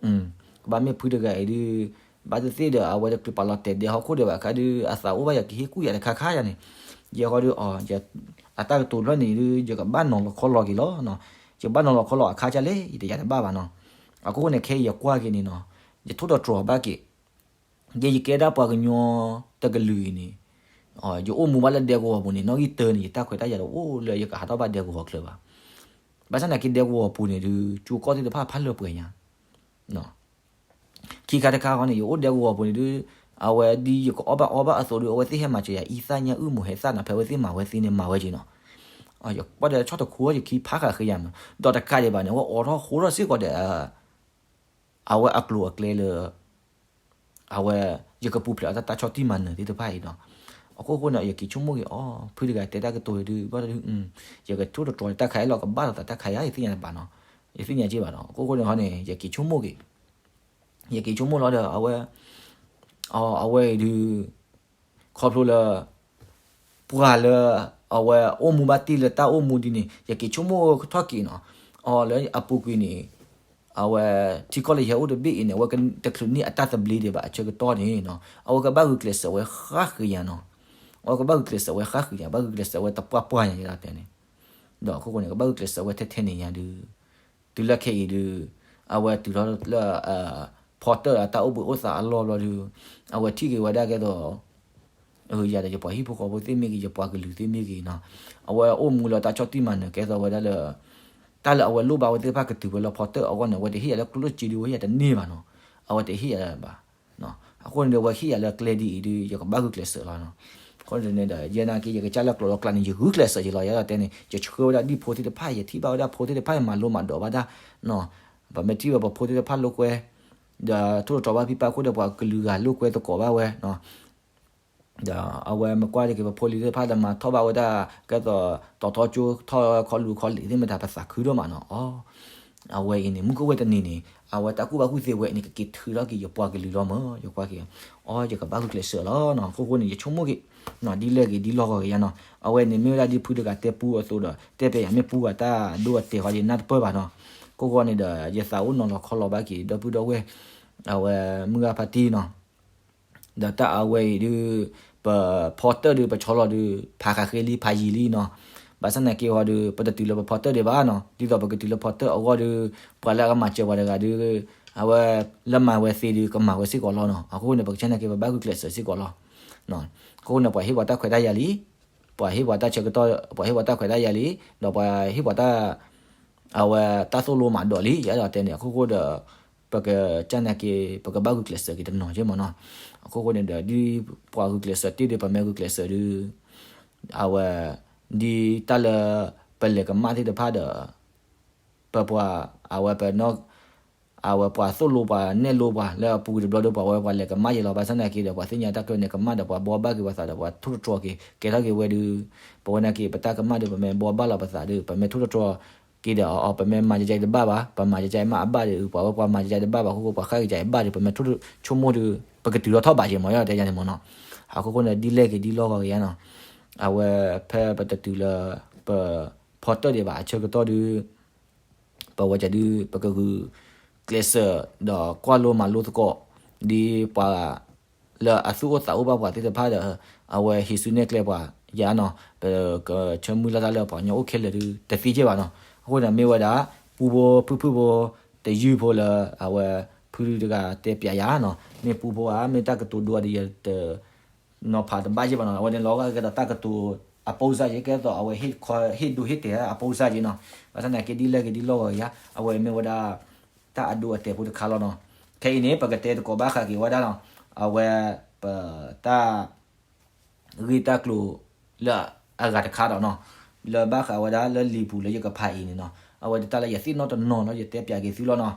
ကဘၣ်မ့ၢ်ဖုတဂၤအံၤဒုး ဘၣ်သ့ၣ်သ့ၣ်ဒီး အဝဲတချုးပာ်လီၤတဲာ်ဒဲဟီၣ်ခိၣ်ဒံးဘၣ်အခါဒုး အသးအိၣ်ဘၣ်ယၤကဟ့ၣ်ကူၣ်ယၤတခါခါယၤန့ၣ် ယဲဃီဒုး အတၢ်ကတိၤတဖျၢၣ်န့ၣ်ဒုး ယကဘၣ်နီၤလီၤခီလီၤက့ၤလီၤ. ယကဘၣ်နီၤလီၤခီလီၤအခါကလဲၣ် ယတယၤတဘၣ်ဘၣ်နီၤ. အခိၣ်ဃိန့ၣ် ခဲအံၤယကွၢ်က့ၤန့ၣ်နီၤ ယထိၣ်သတြီၤဘၣ်က့ၤ ယဲယကဲဒၣ်ပှၤကညီတကလုာ်အံၤန့ၣ် ယအိၣ်မူဘၣ်လၢဒဲကဝီၤပူၤန့ၣ် နီၣ်ဂံၢ်တၢန့ၣ် ယတၢ်ခွဲးတၢ်ယာ်တအိၣ်လၢယကဟးထီၣ်ဘၣ်ဒဲကဝီၤချၢဘၣ်. ဘၣ်ဆၣ်သနာ်က့ဒဲကဝီၤပူၤန့ၣ်ဒုး ကၠိကီၢ်သ့ၣ်တဖၣ်ဖးလၢပှဲၤညါ ခံခါတခါဃီန့ၣ် ယအိၣ်ဒဲကဝီၤပူၤန့ၣ်ဒုး အဝဲဒ်ယကအီၣ်ဘၣ်အီဘၣ်အသိးဒုး အဝဲသ့ၣ်ဟဲမၤစၢၤယၤ အံသၣ်ညါအုၣ်မိၢ်ဟဲသၣ်နီၤ ဖဲအဝဲသ့ၣ်မၤဝဲသ့န့ၣ် မၤဝဲက့ၤနီၤ. ယကွၢ်ဒီးဆီၣ်တခူအီၣ်ယခံဖးဃာ်ဃ့ယၤမး ဒီးတကးဒံးဘၣ်န့ၣ် အဝဲအိးထီၣ်ဃိထီၣ်စ့ၢ်ကီးဒီး အဝဲအကျိၤအကျဲလၢ အဝဲ ယကပူၤဖျဲးအီၤတၢ်ဆီၣ်တံၢ်မၤနၢၤသ့ၣ်တဖၣ်အံၤနီၤ. အခိၣ်ဃိန့ၣ် ယက့ၤဆိကမိၣ်က့ၤအီၤ ဖုတဂၤတဲတၢ်ကတိၤဒုး ဘၣ်ဒုး ယကထိၣ်သတြီၤတၢ်ခါအံၤလီၤ ကဘၣ်လိာ်သးတၢ်ခါယၤ ယသ့ၣ်ညါတဘၣ်နီၤ. ယသ့ၣ်ညါက့ၤဘၣ်နီၤ. အခိၣ်ဃိန့ၣ်ဃီန့ၣ် ယက့ၤဆိကမိၣ်က့ၤ ယက့ၤဆိကမိၣ်လီၤဒီး အဝဲ အဝဲအံၤဒုး ခီဖျိလၢ ပှၤလၢ အဝဲအိၣ်မူဘၣ်တ့ၢ်လၢတၢ်အိၣ်မူဒ်န့ၣ် ယက့ၤဆိကမိၣ်ထီၣ်က့ၤနီၤ. အီၤလၢအပူၤကွံာ်န့ၣ် အဝဲ ထံကီၢ်လၢယဟဲအိၣ်တဘ့ၣ်အံၤန့ၣ် အဝဲတချုးန့ၢ်အတၢ်သဘျ့ဒံးဘၣ်အဆၢကတီၢ်န့ၣ်နီၤ အဝဲကဘၣ်ဂုာ်ကျဲးစၢးဝဲဃၣ်ဃ့ယၤနီၤ. အဝဲကဘၣ်ဂုာ်ကျဲးစၢးဝဲဃၣ်ဃ့ယၤ ဘၣ်ဂုာ်ကျဲးစၢးဝဲတပှၢ်ပှၢ်ညါယဲဒၣ်တဲန့ၣ် ဒီးအခိၣ်ဃိန့ၣ် ကဘၣ်ဂုာ်ကျဲးစၢးဝဲထဲထဲန့ၣ်ညါဒုး တုၤလၢခဲအံၤဒုး အဝဲတုၤထီၣ်လၢ ဖီတၢၣ်အတၢ်အိၣ်ဘှံးအိၣ်သါအလီၢ်ဘျီဒုး အဝဲထံၣ်က့ၤဝဲဒၣ်ကဲသိး ယၤဒီးယပှၤဟံၣ်ဖိဃီဖိသ့ၣ်မ့ၢ်ဂ့ၤ ယပှၤကလုာ်သ့ၣ်မ့ၢ်ဂ့ၤနီၤ, အဝဲအိၣ်မူလၢတၢ်ဆီၣ်တံၢ်မၤနၢၤကဲသိးဝဲဒၣ်လၢ တၢ်လၢအဝဲလိၣ်ဘၣ်ဝဲသ့ၣ်တဖၣ်ကတုၤဝဲလၢဖီတၢၣ်အဂီၢ်န့ၣ် အဝဲတဟ့ၣ်ယၤလၢကျိၣ်စ့ဒ်ဝဲဟ့ၣ်ယၤတန့ၢ်ဘၣ်နီၤ, အဝဲတဟ့ၣ်ယၤဘၣ်. အဃိန့ၣ်ဒီး အဝဲဟ့ၣ်ယၤလၢကျဲဒ်အံၤဒီး ယကဘၣ်ဂုာ်ကျဲးစၢးလီၤနီၤ. အဃိန့ၣ်ဒီး ယဲနာ်က့ ယကစၢ်လၢကျိာ်လီၤကျါန့ၣ် ယဂုာ်ကျဲးစၢးက့ၤလီၤ. ယဲဒၣ်တဲန့ၣ် ယဆှၢဝဲဒၣ်ဒ်ဖိသ့ၣ်တဖၣ် ယထံၣ်ဘၣ်ဝဲဒၣ်ဖိသ့ၣ်တဖၣ် ယမၤလိမၤဒိးဘၣ်တၢ်နီၤ, ပမ့ၢ်ထံၣ်ဝဲပဖိသ့ၣ်တဖၣ်လိာ်ကွဲ ဒီးထိၣ်သတြီၤဘၣ်ဖံးဘၣ်ခိၣ်ဒီး ပှၤကလုာ်ဂၤလိာ်ကွဲသကိးဘၣ်ဝဲနီၤ. ဒီးအဝဲမ့ၢ်ကွၢ်တက့ၤ ပဖိလံၤသ့ၣ်တဖၣ်ဒီး မၤထီၣ်ဘၣ်ဝဲဒၣ် ကဲသိး တီၤထီကၠိ ထီၣ်ခီလူၤခီလ့ၣ်သ့ၣ်မတၤ ပသးခုဒိၣ်မးနီၤ. အီ အဝဲအံၤန့ၣ် မုၢ်ကအိၣ်ဝဲတနံၤန့ၣ် အဝဲတၢ်ကူၣ်ဘၣ်ကူၣ်သ့ဝဲအံၤန့ၣ် ကက့ၤထုးထီၣ်က့ၤယပှၤကလုာ်လီၤမး ယကွၢ်က့ၤ. အီ ယကဘၣ်ဂုာ်ကျဲးစၢးလီၤနီၤ. အဃိဃိန့ၣ် ယဆိကမိၣ်က့ၤ ဒ်လဲၣ်ဂ့ၤဒ်လီၢ်ဂီၤဂ့ၤယါနီၤ. အဝဲန့ၣ်မ့ၢ်ဝဲဒၣ်ဒ်ဖုတဂၤတဲပူအသိးဒီး တဲပျဲယၤမ့ၢ်ပူဂၤတၢ်အဒိအတဲာ်ဃီ ယနၢ်တပၢၢ်ဘၣ်နီၤ. အဃိဃိန့ၣ်ဒီး ယသးအိၣ်နီၤလီၤခီလီၤဘၣ်က့ၤ ဒီပုၢ်ဒီဝဲၢ် အဝဲမုၢ်ဂၤဖါတံၢ်နီၤ. ဒီးတၢ်အဝဲအံၤဒုး ပဖီတၢၣ်ဒုး ပဆီလီၤဒုး ဖးဃးဃ့လံ ဖးယံာ်လံနီၤ. ဘၣ်ဆၣ်သနာ်က့ဟီဒုး ပတတုၤလၢပဖီတၢၣ်ဒံးဘၣ်နီၤ. ဒ်သိးပကတုၤလၢဖီတၢၣ်အဂီၢ်ဒုး ပှၤလၢအကမၤစၢၤပှၤတဂၤဒုး အဝဲလၢမၤဝဲသ့ဒုး ကမၤဝဲစ့ၢ်ကီးလီၤနီၤ. အဃိန့ၣ် ပကစၢ်နာ်က့ ပဘၣ်ဂုာ်ကျဲးစၢးစ့ၢ်ကီးလီၤ. အဃိန့ၣ် ပှၤဟ့ၣ်ပှၤတၢ်ခွဲးတၢ်ယာ်လံ, ပှၤဟ့ၣ်ပှၤတၢ်ဆၢကတီၢ် ပှၤဟ့ၣ်ပှၤတၢ်ခွဲးတၢ်ယာ်လံ, ဒီးပှၤဟ့ၣ်ပှၤတၢ် အဝဲတၢ်သိၣ်လိမၤဒိးလံ ယအဲၣ်ဒိးတဲန့ၣ် အခိၣ်ဃိဒီး ပကစၢ်နာ်က့ ပကဘၣ်ဂုာ်ကျဲးစၢးက့ၤတနီၤက့မးနီၤ. အခိၣ်ဃိန့ၣ်ဒီး ဒ်ပှၤဂုာ်ကျဲးစၢးတ့ၢ်ဒီး ပမ့ၢ်ဂုာ်ကျဲးစၢးဒုး အဝဲ ဒ်တၢ်လၢ ပလဲၤကမၣ်သ့ၣ်တဖၣ်ဒီး ပပှၤ အဝဲပနီၢ် အဝဲပှၤသိၣ်လိပှၤနဲၣ်လိပှၤလၢအပူၤကွံာ်တဘျီဒီး ပှၤဝဲပှၤလဲၤကမၣ်ယဲလီၤ. ဘၣ်ဆၣ်သနာ်က့ဒီး ပှၤသ့ၣ်ညါတၢ်ကျိၤန့ၣ် ကမၣ်ဒီးပှၤဘှီဘၣ်က့ၤပှၤသးဒီး ပှၤထိၣ်သတြီၤက့ၤ ကဲထီၣ်က့ၤဝဲဒုး ပဝဲနာ်က့ ပတၢ်ကမၣ်ဒီး ပမ့ၢ်ဘှီဘၣ်လီၤပသးဒီး ပမ့ၢ်ထိၣ်သတြီၤက့ၤဒီး အီၤ ပမ့ၢ်မၤကကဲတဘၣ်ဘၣ်, ပမၤကကဲမးအဘၣ်ဒီး ပှၤဝဲပှၤမၤကကဲတဘၣ်ဘၣ်အဃိ ပှၤဃၣ်ကကဲအဘၣ်ဒီး ပမ့ၢ်ထိၣ်ဆိကမိၣ်ဒီး ပကတုၤထီၣ်ထီၣ်ဘးက့ၤမး ယတဲယါန့ၣ်မးနီၤ. အခိၣ်ဃိန့ၣ် ဒ်လဲၣ်ဂ့ၤဒ်လီၢ်ဂီၤဂ့ၤယါနီၤ. အဝဲဖဲပတတုၤလၢ ပဖီတၢၣ်ဒံးဘၣ်အဆၢကတီၢ်ဒုး ပဝဲဒၣ်ဒုး ပကဂုာ်ကျဲးစၢး ဒီးကွၢ်လိမၤလိသကိး ဒ်ပှၤလၢအသူၣ်အိၣ်သးအိၣ်ဘၣ်ပှၤသ့ၣ်တဖၣ်ဒီး အဝဲဟံးစုနဲၣ်ကျဲပှၤယါနီၤ. ပကဆၢမုၢ်လၢ်တၢ်လၢပှၤကညီအိၣ်ခဲလၢာ်ဒုး တသ့ကဲဘၣ်နီၤ. အဃိန့ၣ် မ့ၢ်ဝဲဒၣ် ပူဖိဖုၣ်ဖုၣ်ဖိ တယုၢ်ဖိလၢ အဝဲဖုတဂၤတဲပျးယါနီၤ. မ့ၢ်ပူဖိဧါ မ့ၢ်တၢ်ကတိၤဒိဧါဒီး ယတ နီၤဖးတဘၣ်က့ဘၣ်နီၤ. အဝဲန့ၣ်လီၤဂာ်ကဒီးတၢ်ကတိၤအပိစၢ်က့ ကဲသိးအဝဲဟ့ၣ်ဒိဟ့ၣ်တဲာ်အပိစၢ်က့နီၤ. ဘၣ်ဆၣ်သနာ်က့ ဒ်လဲၣ်ဂ့ၤဒ်လီၢ်ဂီၤဂ့ၤယါ အဝဲမ့ၢ်ဝဲဒၣ် တၢ်အဒိအတဲာ်ဖိတခါလီၤနီၤ. ခဲအံၤန့ၣ် ပကတဲသကိးဘၣ်ဃးက့ၤဝဲဒၣ်နီၤ အဝဲ ပတၢ် ဂ့ၢ်တၢ်ကျိၤလၢအဂၤတခါဒီးနီၤ, လၢဘၣ်ဃးဝဲဒၣ်လၢလံာ်ပူၤလၢယကဖးအံၤန့ၣ်နီၤ, အဝဲတၢ်လၢယသ့ၣ်နီၣ်တနီၤလၢယတဲပျးက့ၤသုလီၤနီၤ.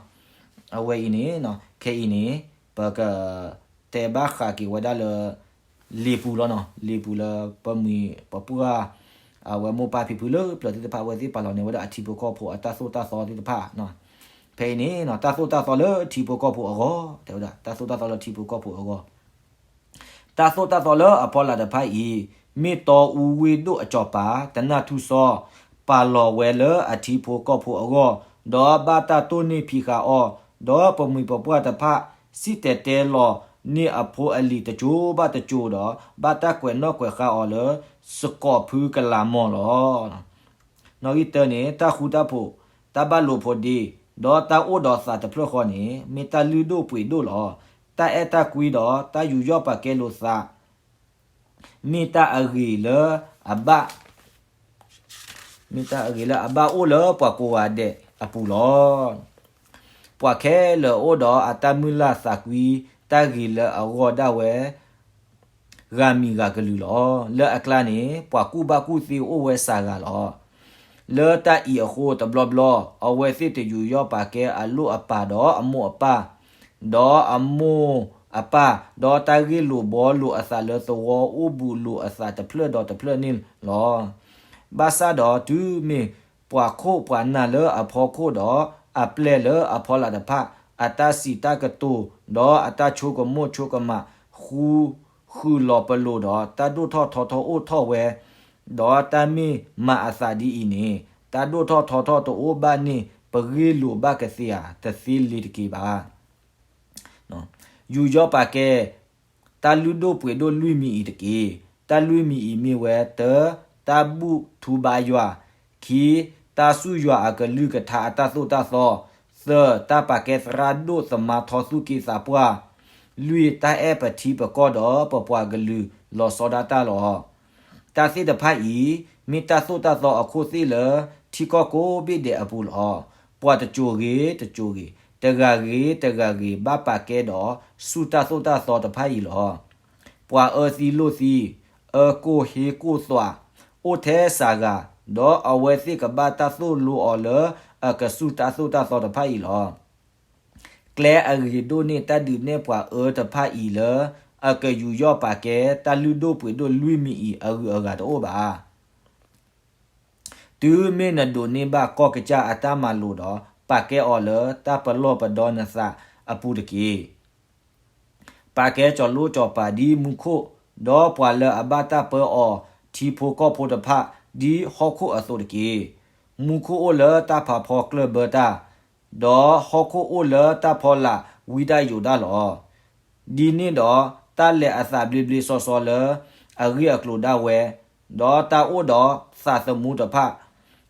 အဝဲအံၤန့ၣ် ခဲအံၤန့ၣ် ပကတဲဘၣ်ဃးက့ၤဝဲဒၣ်လၢ လံာ်ပူၤလီၤနီၤ, လံာ်ပူၤလၢပမှံၤပပှၢ် အဝဲမိၢ်ပၢ်ဖံဖုလၢပျၢၤသ့ၣ်တဖၣ် အဝဲသ့ၣ်ပာ်လီၤန့ၢ်ဝဲဒၣ်အထံဖိကီၢ်ဖိအတၢ်သိၣ်တၢ်သီသ့ၣ်တဖၣ် ဖဲအံၤန့ၣ် တၢ်သိၣ်တၢ်သီလၢထံဖိကီၢ်ဖိအဂီၢ်, တဲဝဲဒၣ် တၢ်သိၣ်တၢ်သီလၢထံဖိကီၢ်ဖိအဂီၢ် တၢ်သိၣ်တၢ်သီလၢအဖီလာ်တဖၣ်အံၤ, မ့ၢ်တီအူဝ့ၢ်ဒိၣ်အစီၤပၤ တနၢ်ထူစီ ပာ်လီၤဝဲလၢအထံဖိကီၢ်ဖိအဂီၢ်, ဒီးဘၣ်တၢ်တိၢ်နီၣ်ဖံးဃာ်အီၤ, ဒီးပမှံၤပပှၢ်တဖၣ် စံၣ်တဲၤတဲလီၤန့ၢ်အဖိအလံၤတစိၤဘၣ်တစိၤဒီး ဘၣ်တၢ်ကွဲးနီၣ်ကွဲးဃါအီၤလၢ စကိးဖုကလးမီၢ်လီၤ. နီၣ်ဂံၢ်တၢန့ၣ် တၢ်ဃူတၢ်ဖိး, တၢ်ဘၣ်လိာ်ဖိးဒ့, ဒီးတၢ်အိၣ်ဒီးသးတဖျၢၣ်ဃီန့ၣ် မ့ၢ်တၢ်လုၢ်ဒိၣ်ပှ့ၤဒိၣ်လီၤ. တၢ်အဲၣ်တၢ်ကွံဒီးတၢ်ယူးယီၣ်ပာ်ကဲလိာ်သး မ့ၢ်တၢ်အဂ့ၤလၢအဘၣ် မ့ၢ်တၢ်အဂ့ၤလၢအဘၣ်အိၣ်လၢပှၤကိးဂၤဒဲးအပူၤလီၤ. ပှၤခဲလၢာ်အိၣ်ဒီးအတၢ်မုၢ်လၢ်သးကွံတၢ်ဂ့ၤလၢအဂီၢ်ဒၣ်ဝဲ ဂၤမံၤဂၤကလုာ်လီၤ. လၢအကျါန့ၣ် ပှၤကူၣ်ဘၣ်ကူၣ်သ့အိၣ်ဝဲစှၤဂၤလီၤ. လၢတၢ်အံၤအဃိတဘျီဘျီ အဝဲသ့ၣ်တယူးယီၣ်ပာ်ကဲအလိၣ်အပၢ်ဒီးအမိၢ်အပၢ်, ဒီးအမိၢ်အပၢ်, ဒီးတၢ်ဂ့ၢ်လိာ်ဘှီလိာ်အသးလၢသဝီအိၣ်ဘူးလိာ်အသးတဖျၢၣ်ဒီးတဖျၢၣ်န့ၣ်လီၤ. ဘၣ်ဆၣ်ဒီးတုၤမ့ၢ်ပှၤခိၣ်ပှၤနၢ်လၢအဖီခိၣ်ဒီး အပျဲၢ်လၢအဖီလာ်တဖၣ် အတၢ်စံးတၢ်ကတိၤ ဒီးအတၢ်ဆိကမိၣ်ဆိကမး ဃုဃုာ်လီၤပလိာ်ဒီး တၢ်ဒိၣ်ထီၣ်ထီထီၣ်အိၣ်ထီၣ်ဝဲ, ဒီးတၢ်မ့ၢ်မၤအသးဒ်အံၤန့ၣ် တၢ်ဒိၣ်ထီၣ်ထီထီၣ်တအိၣ်ဘၣ်န့ၣ် ပဂ့ၢ်လိာ်ဘၣ်ကသ့ဧါ, တသ့လ့ၤတက့ၤဘၣ်. ယူးယီၣ်ပာ်ကဲ တၢ်လုၢ်ဒိၣ်ပှ့ၤဒိၣ်လွံၢ်မံၤအံၤတက့ၢ်. တၢ်လွံၢ်မံၤအံၤမ့ၢ်ဝဲ တၢ, တၢ်ဘူၣ်ထူဘါယွၤ, ခံ, တၢ်စူၢ်ယွၤအကလုၢ်ကထါအတၢ်သိၣ်တၢ်သီ, သၢ, တၢ်ပာ်ကဲသရၣ်ဒိၣ်သမါထီသူၣ်က့သးပှၢ်, လွံၢ်, တၢ်အဲၣ်ပထံပကီၢ်ဒီးပပှၤကလုာ်လီၤဆီဒၣ်တၢ်လီၤ. တၢ်သ့ၣ်တဖၣ်အံၤ မ့ၢ်တၢ်သိၣ်တၢ်သီအခိၣ်သ့ၣ်လၢ ထံကီၢ်ကိးဘ့ၣ်ဒဲးအပူၤလီၤ. ပှၤတစိၤဂ့ၤတစိၤဂ့ၤ, တဂၤဂ့ၤတဂၤဂ့ၤ ဘၣ်ပာ်ကဲဒီးဆူတၢ်သိၣ်တၢ်သီတဖၣ်အံၤလီၤ. ပှၤအၢသံလိၣ်သံ, အၢကိၢ်ဟ့ကိၢ်သွး, အိၣ်ထဲစှၤဂၤ, ဒီးအဝဲသ့ၣ်ကဘၣ်တၢ်သိၣ်လိအီၤလၢအကဆူၣ်တၢ်သိၣ်တၢ်သီတဖၣ်အံၤလီၤ. ကျဲအဂ့ၤဒိၣ်န့ၢ်တၢ်ဒုးနဲၣ်ပှၤအၢတဖၣ်အံၤလၢ အကယူးယီၣ်ပာ်ကဲတၢ်လုၢ်ဒိၣ်ပှ့ၤဒိၣ်လွံၢ်မံၤအံၤအဂုၤအဂၤတအိၣ်ဘၣ်. တုၤမ့ၢ်နဒိးန့ၢ်ဘၣ်ကီၢ်ကစၢ်အတၢ်မၤလိာ်ဒီး ပာ်ကဲအီၤလၢတၢ်ပလီၢ်ပဒီနသးအပူၤတက့ၢ်. ပာ်ကဲစီၤလိၣ်စီၤပၤဒ်မူခိၣ်, ဒီးပှၤလၢအဘၣ်တၢ်ပၢအီၤ ထံဖိကီၢ်ဖိတဖၣ် ဒ်ဟီၣ်ခိၣ်အသိးတက့ၢ်. မူခိၣ်အိၣ်လၢတၢ်ဖးဖီကျၢၢ်ဘၢတၢ်, ဒီးဟီၣ်ခိၣ်အိၣ်လၢတၢ်ဖီလာ်ဝံတၢ်ယိးတၢ်လီၤ. ဒ်န့ၣ်ဒီး တၢ်လဲၤအသးဘျ့ဘျ့စီစီလၢအဂ့ၢ်အကျိၤဒၣ်ဝဲ, ဒီးတၢ်အိၣ်ဒီးသးသမူတဖၣ်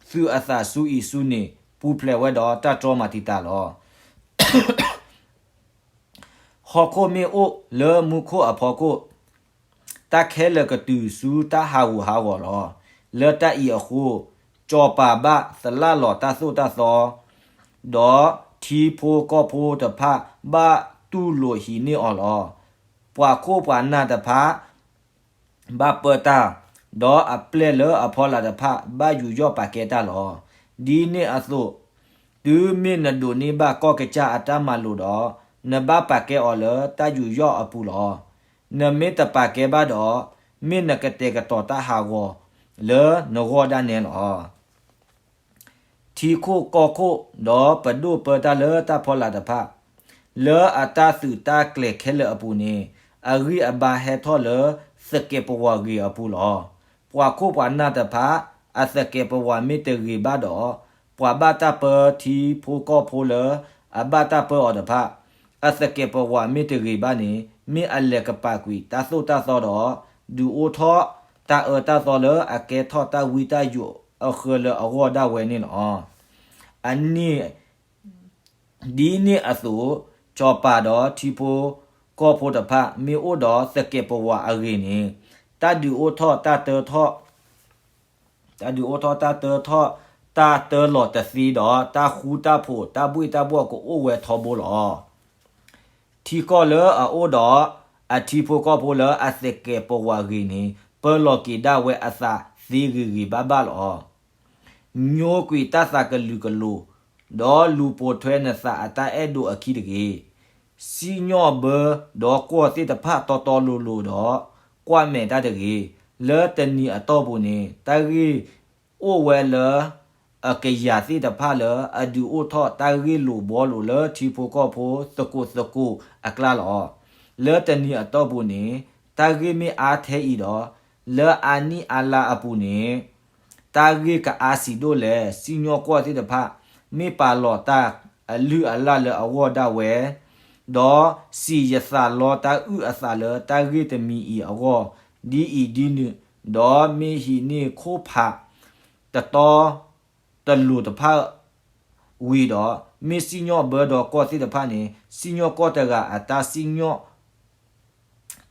သုးအသးဆူအံၤဆူန့ၣ် ပူၤဖျဲးဝဲဒီးတၢ်တြီမၤတံာ်တာ်လီၤ. ဟီၣ်ခိၣ်မ့ၢ်အိၣ်လၢမူခိၣ်အဖီခိၣ်, တၢ်ခဲလၢာ်ကတုၤဆူတၢ်ဟးဂူာ်ဟးဂီၤလီၤ. လၢတၢ်အံၤအဃိ, စီၤပၤဘၣ်သလၣ်လီၤတၢ်သိၣ်တၢ်သီ, ဒီးထံဖိကီၢ်ဖိတဖၣ်ဘၣ်တူၢ်လိာ်ဟံးန့ၢ်အီၤလီၤ. ပှၤခိၣ်ပှၤနၢ်တဖၣ် ဘၣ်ပၢတၢ်, ဒီးအပျဲၢ်လၢအဖီလာ်တဖၣ်ဘၣ်ယူးယီၣ်ပာ်ကဲတၢ်လီၤ. ဒ်န့ၣ်အသိး, တုၤမ့ၢ်နဒိးန့ၢ်ဘၣ်ကီၢ်ကစၢ်အတၢ်မၤလိာ်ဒီး, နဘၣ်ပာ်ကဲအီၤလၢတၢ်ယူးယီၣ်အပူၤလီၤ. နမ့ၢ်တပာ်ကဲဘၣ်ဒီး, မ့ၢ်နကတဲာ်ကတီၤတၢ်ဟးဂီၤလၢနဂီၢ်ဒၣ်နဲလီၤ. ထံခိၣ်ကီၢ်ခိၣ်ဒီးပဒိၣ်ပၢတၢ်လၢတၢ်ဖီလာ်တဖၣ်, လၢအတၢ်သုးတၢ်ကျဲၤခဲလၢာ်အပူၤန့ၣ်, အဂံၢ်အဘါဟဲထီၣ်လၢသကဲးပဝးဂ့ၤအပူၤလီၤ. ပှၤခိၣ်ပှၤနၢ်တဖၣ် အသကဲးပဝးမ့ၢ်တဂ့ၤဘၣ်ဒီး, ပှၤဘၣ်တၢ်ပၢထံဖိကီၢ်ဖိလၢအဘၣ်တၢ်ပၢအီၤတဖၣ် အသကဲးပဝးမ့ၢ်တဂ့ၤဘၣ်န့ၣ်, မ့ၢ်အလဲၤကပာ်ကွံာ်တၢ်သိၣ်တၢ်သီဒီး ဒုးအိၣ်ထီၣ်တၢ်အၢတၢ်သီလၢအကဲထီၣ်တၢ်ဝံတၢ်ယိးအဃၢလၢအဂီၢ်ဒၣ်ဝဲန့ၣ်လီၤ. အနံၣ် ဒ်န့ၣ်အသိး, စီၤပၤဒီးထံဖိကီၢ်ဖိတဖၣ် မ့ၢ်အိၣ်ဒီးသကဲးပဝးအဂ့ၤန့ၣ်, တၢ်ဒုးအိၣ်ထီၣ်တၢ်တၢထီၣ် တၢ်ဒုးအိၣ်ထီၣ်တၢ်တၢထီၣ် တၢ်တၢလီၤတသ့ဒီး တၢ်ဃူတၢ်ဖိး တၢ်ဘှ့ၣ်တၢ်ဘှီၣ်ကအိၣ်ဝဲထီဘိလီၤ. ထံကီၢ်လၢအအိၣ်ဒီးအထံဖိကီၢ်ဖိလၢအသကဲးပဝးဂ့ၤန့ၣ် ပၢလီၤက့ၤဒၣ်ဝဲအသးသ့ဂ့ၤဂ့ၤဘၣ်ဘၣ်လီၤ. ညိကွံာ်တၢ်သးကလုာ်ကလိၤ, ဒီးလူၤပိာ်ထွဲနသးအတၢ်အဲၣ်ဒိးအခံတဂ့ၤ. စံၣ်ညီၣ်ဘၢဒီးကွီၢ်သ့ၣ်တဖၣ်တီတီလိၤလိၤဒီး ကွၢ်မဲာ်တၢ်တဂ့ၤ. လၢတနံၤအတီၢ်ပူၤန့ၣ် တၢ်ဂ့ၢ်အိၣ်ဝဲလၢ အကယၤသ့ၣ်တဖၣ်လၢအဒုးအိၣ်ထီၣ်တၢ်ဂ့ၢ်လိာ်ဘှီလိာ်လၢထံဖိကီၢ်ဖိသကိးသကိးအကျါလီၤ. လၢတနံၤအတီၢ်ပူၤန့ၣ် တၢ်ဂ့ၢ်မ့ၢ်အါထဲအံၤဒီး လၢအနံၣ်အါလါအပူၤန့ၣ် တၢ်ဂ့ၢ်ကအါဆံးဒိၣ်လဲၣ်. စံၣ်ညီၣ်ကွီၢ်သ့ၣ်တဖၣ် မ့ၢ်ပာ်လီၤတၢ်အလုၢ်အလၢ်လၢအဂီၢ်ဒၣ်ဝဲ, ဒီးစံၣ်ယသးလီတၢ်အုၣ်အသးလၢတၢ်ဂ့ၢ်တမံၤအံၤအဂီၢ် ဒ်အံၤဒ်နုၤ, ဒီးမ့ၢ်ဟံးန့ၢ်ခိၣ်ဖးတတီတလိၤတဖၣ် ဝံၤဒီး မ့ၢ်စံၣ်ညီၣ်ဘၢဒီးကွီၢ်သ့ၣ်တဖၣ်န့ၣ် စံၣ်ညီၣ်ကွီၢ်တဂၤအတၢ်စံၣ်ညီၣ်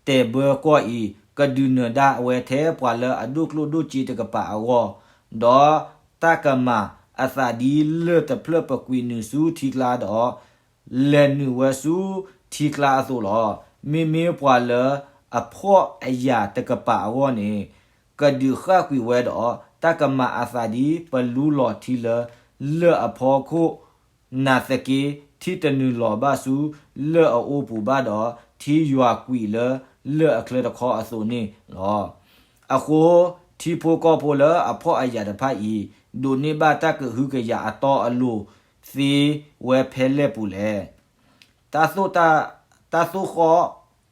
တဲာ်ဘၢကွီၢ်အံၤ ကဒုးနၢၤဒၣ်ဝဲထဲပှၤလၢအဒိၣ်ကျိၣ်ဒိၣ်စ့တကပၤအဂီၢ်, ဒီးတၢ်ကမၤအသးဒ်လၢၢ်တဖျၢၣ်ပကွံာ်နုာ်ဆူထံကျါဒီး လဲၤနုာ်ဝဲဆူထံကျါအသိးလီၤ. မ့မ့ၢ်ပှၤလၢအဖှီၣ်အယာ်တကပၤအဂီၢ်န့ၣ် ကဒုးဃၣ်ကွံာ်ဝဲဒီး တၢ်ကမၤအသးဒ်ပလူလီၤထံလၢလၢၢ်အဖီခိၣ် နာ်သက့ ထံတနုာ်လီၤဘၣ်ဆူလၢၢ်အအိၣ်ပူၤဘၣ်ဒီး ထံယွၤကွံာ်လၢလၢၢ်အချၢတခီအသိးန့ၣ်လီၤ. အဃိ ထံဖိကီၢ်ဖိလၢအဖှီၣ်အယာ်တဖၣ်အံၤ ဒိးန့ၢ်ဘၣ်တၢ်ကဟုကယာ်အတီအလိၤသ့ဝဲဖဲလဲၣ်ပူၤလဲၣ်. တၢ်သိၣ်တၢ် တၢ်သိၣ်ဃီၣ်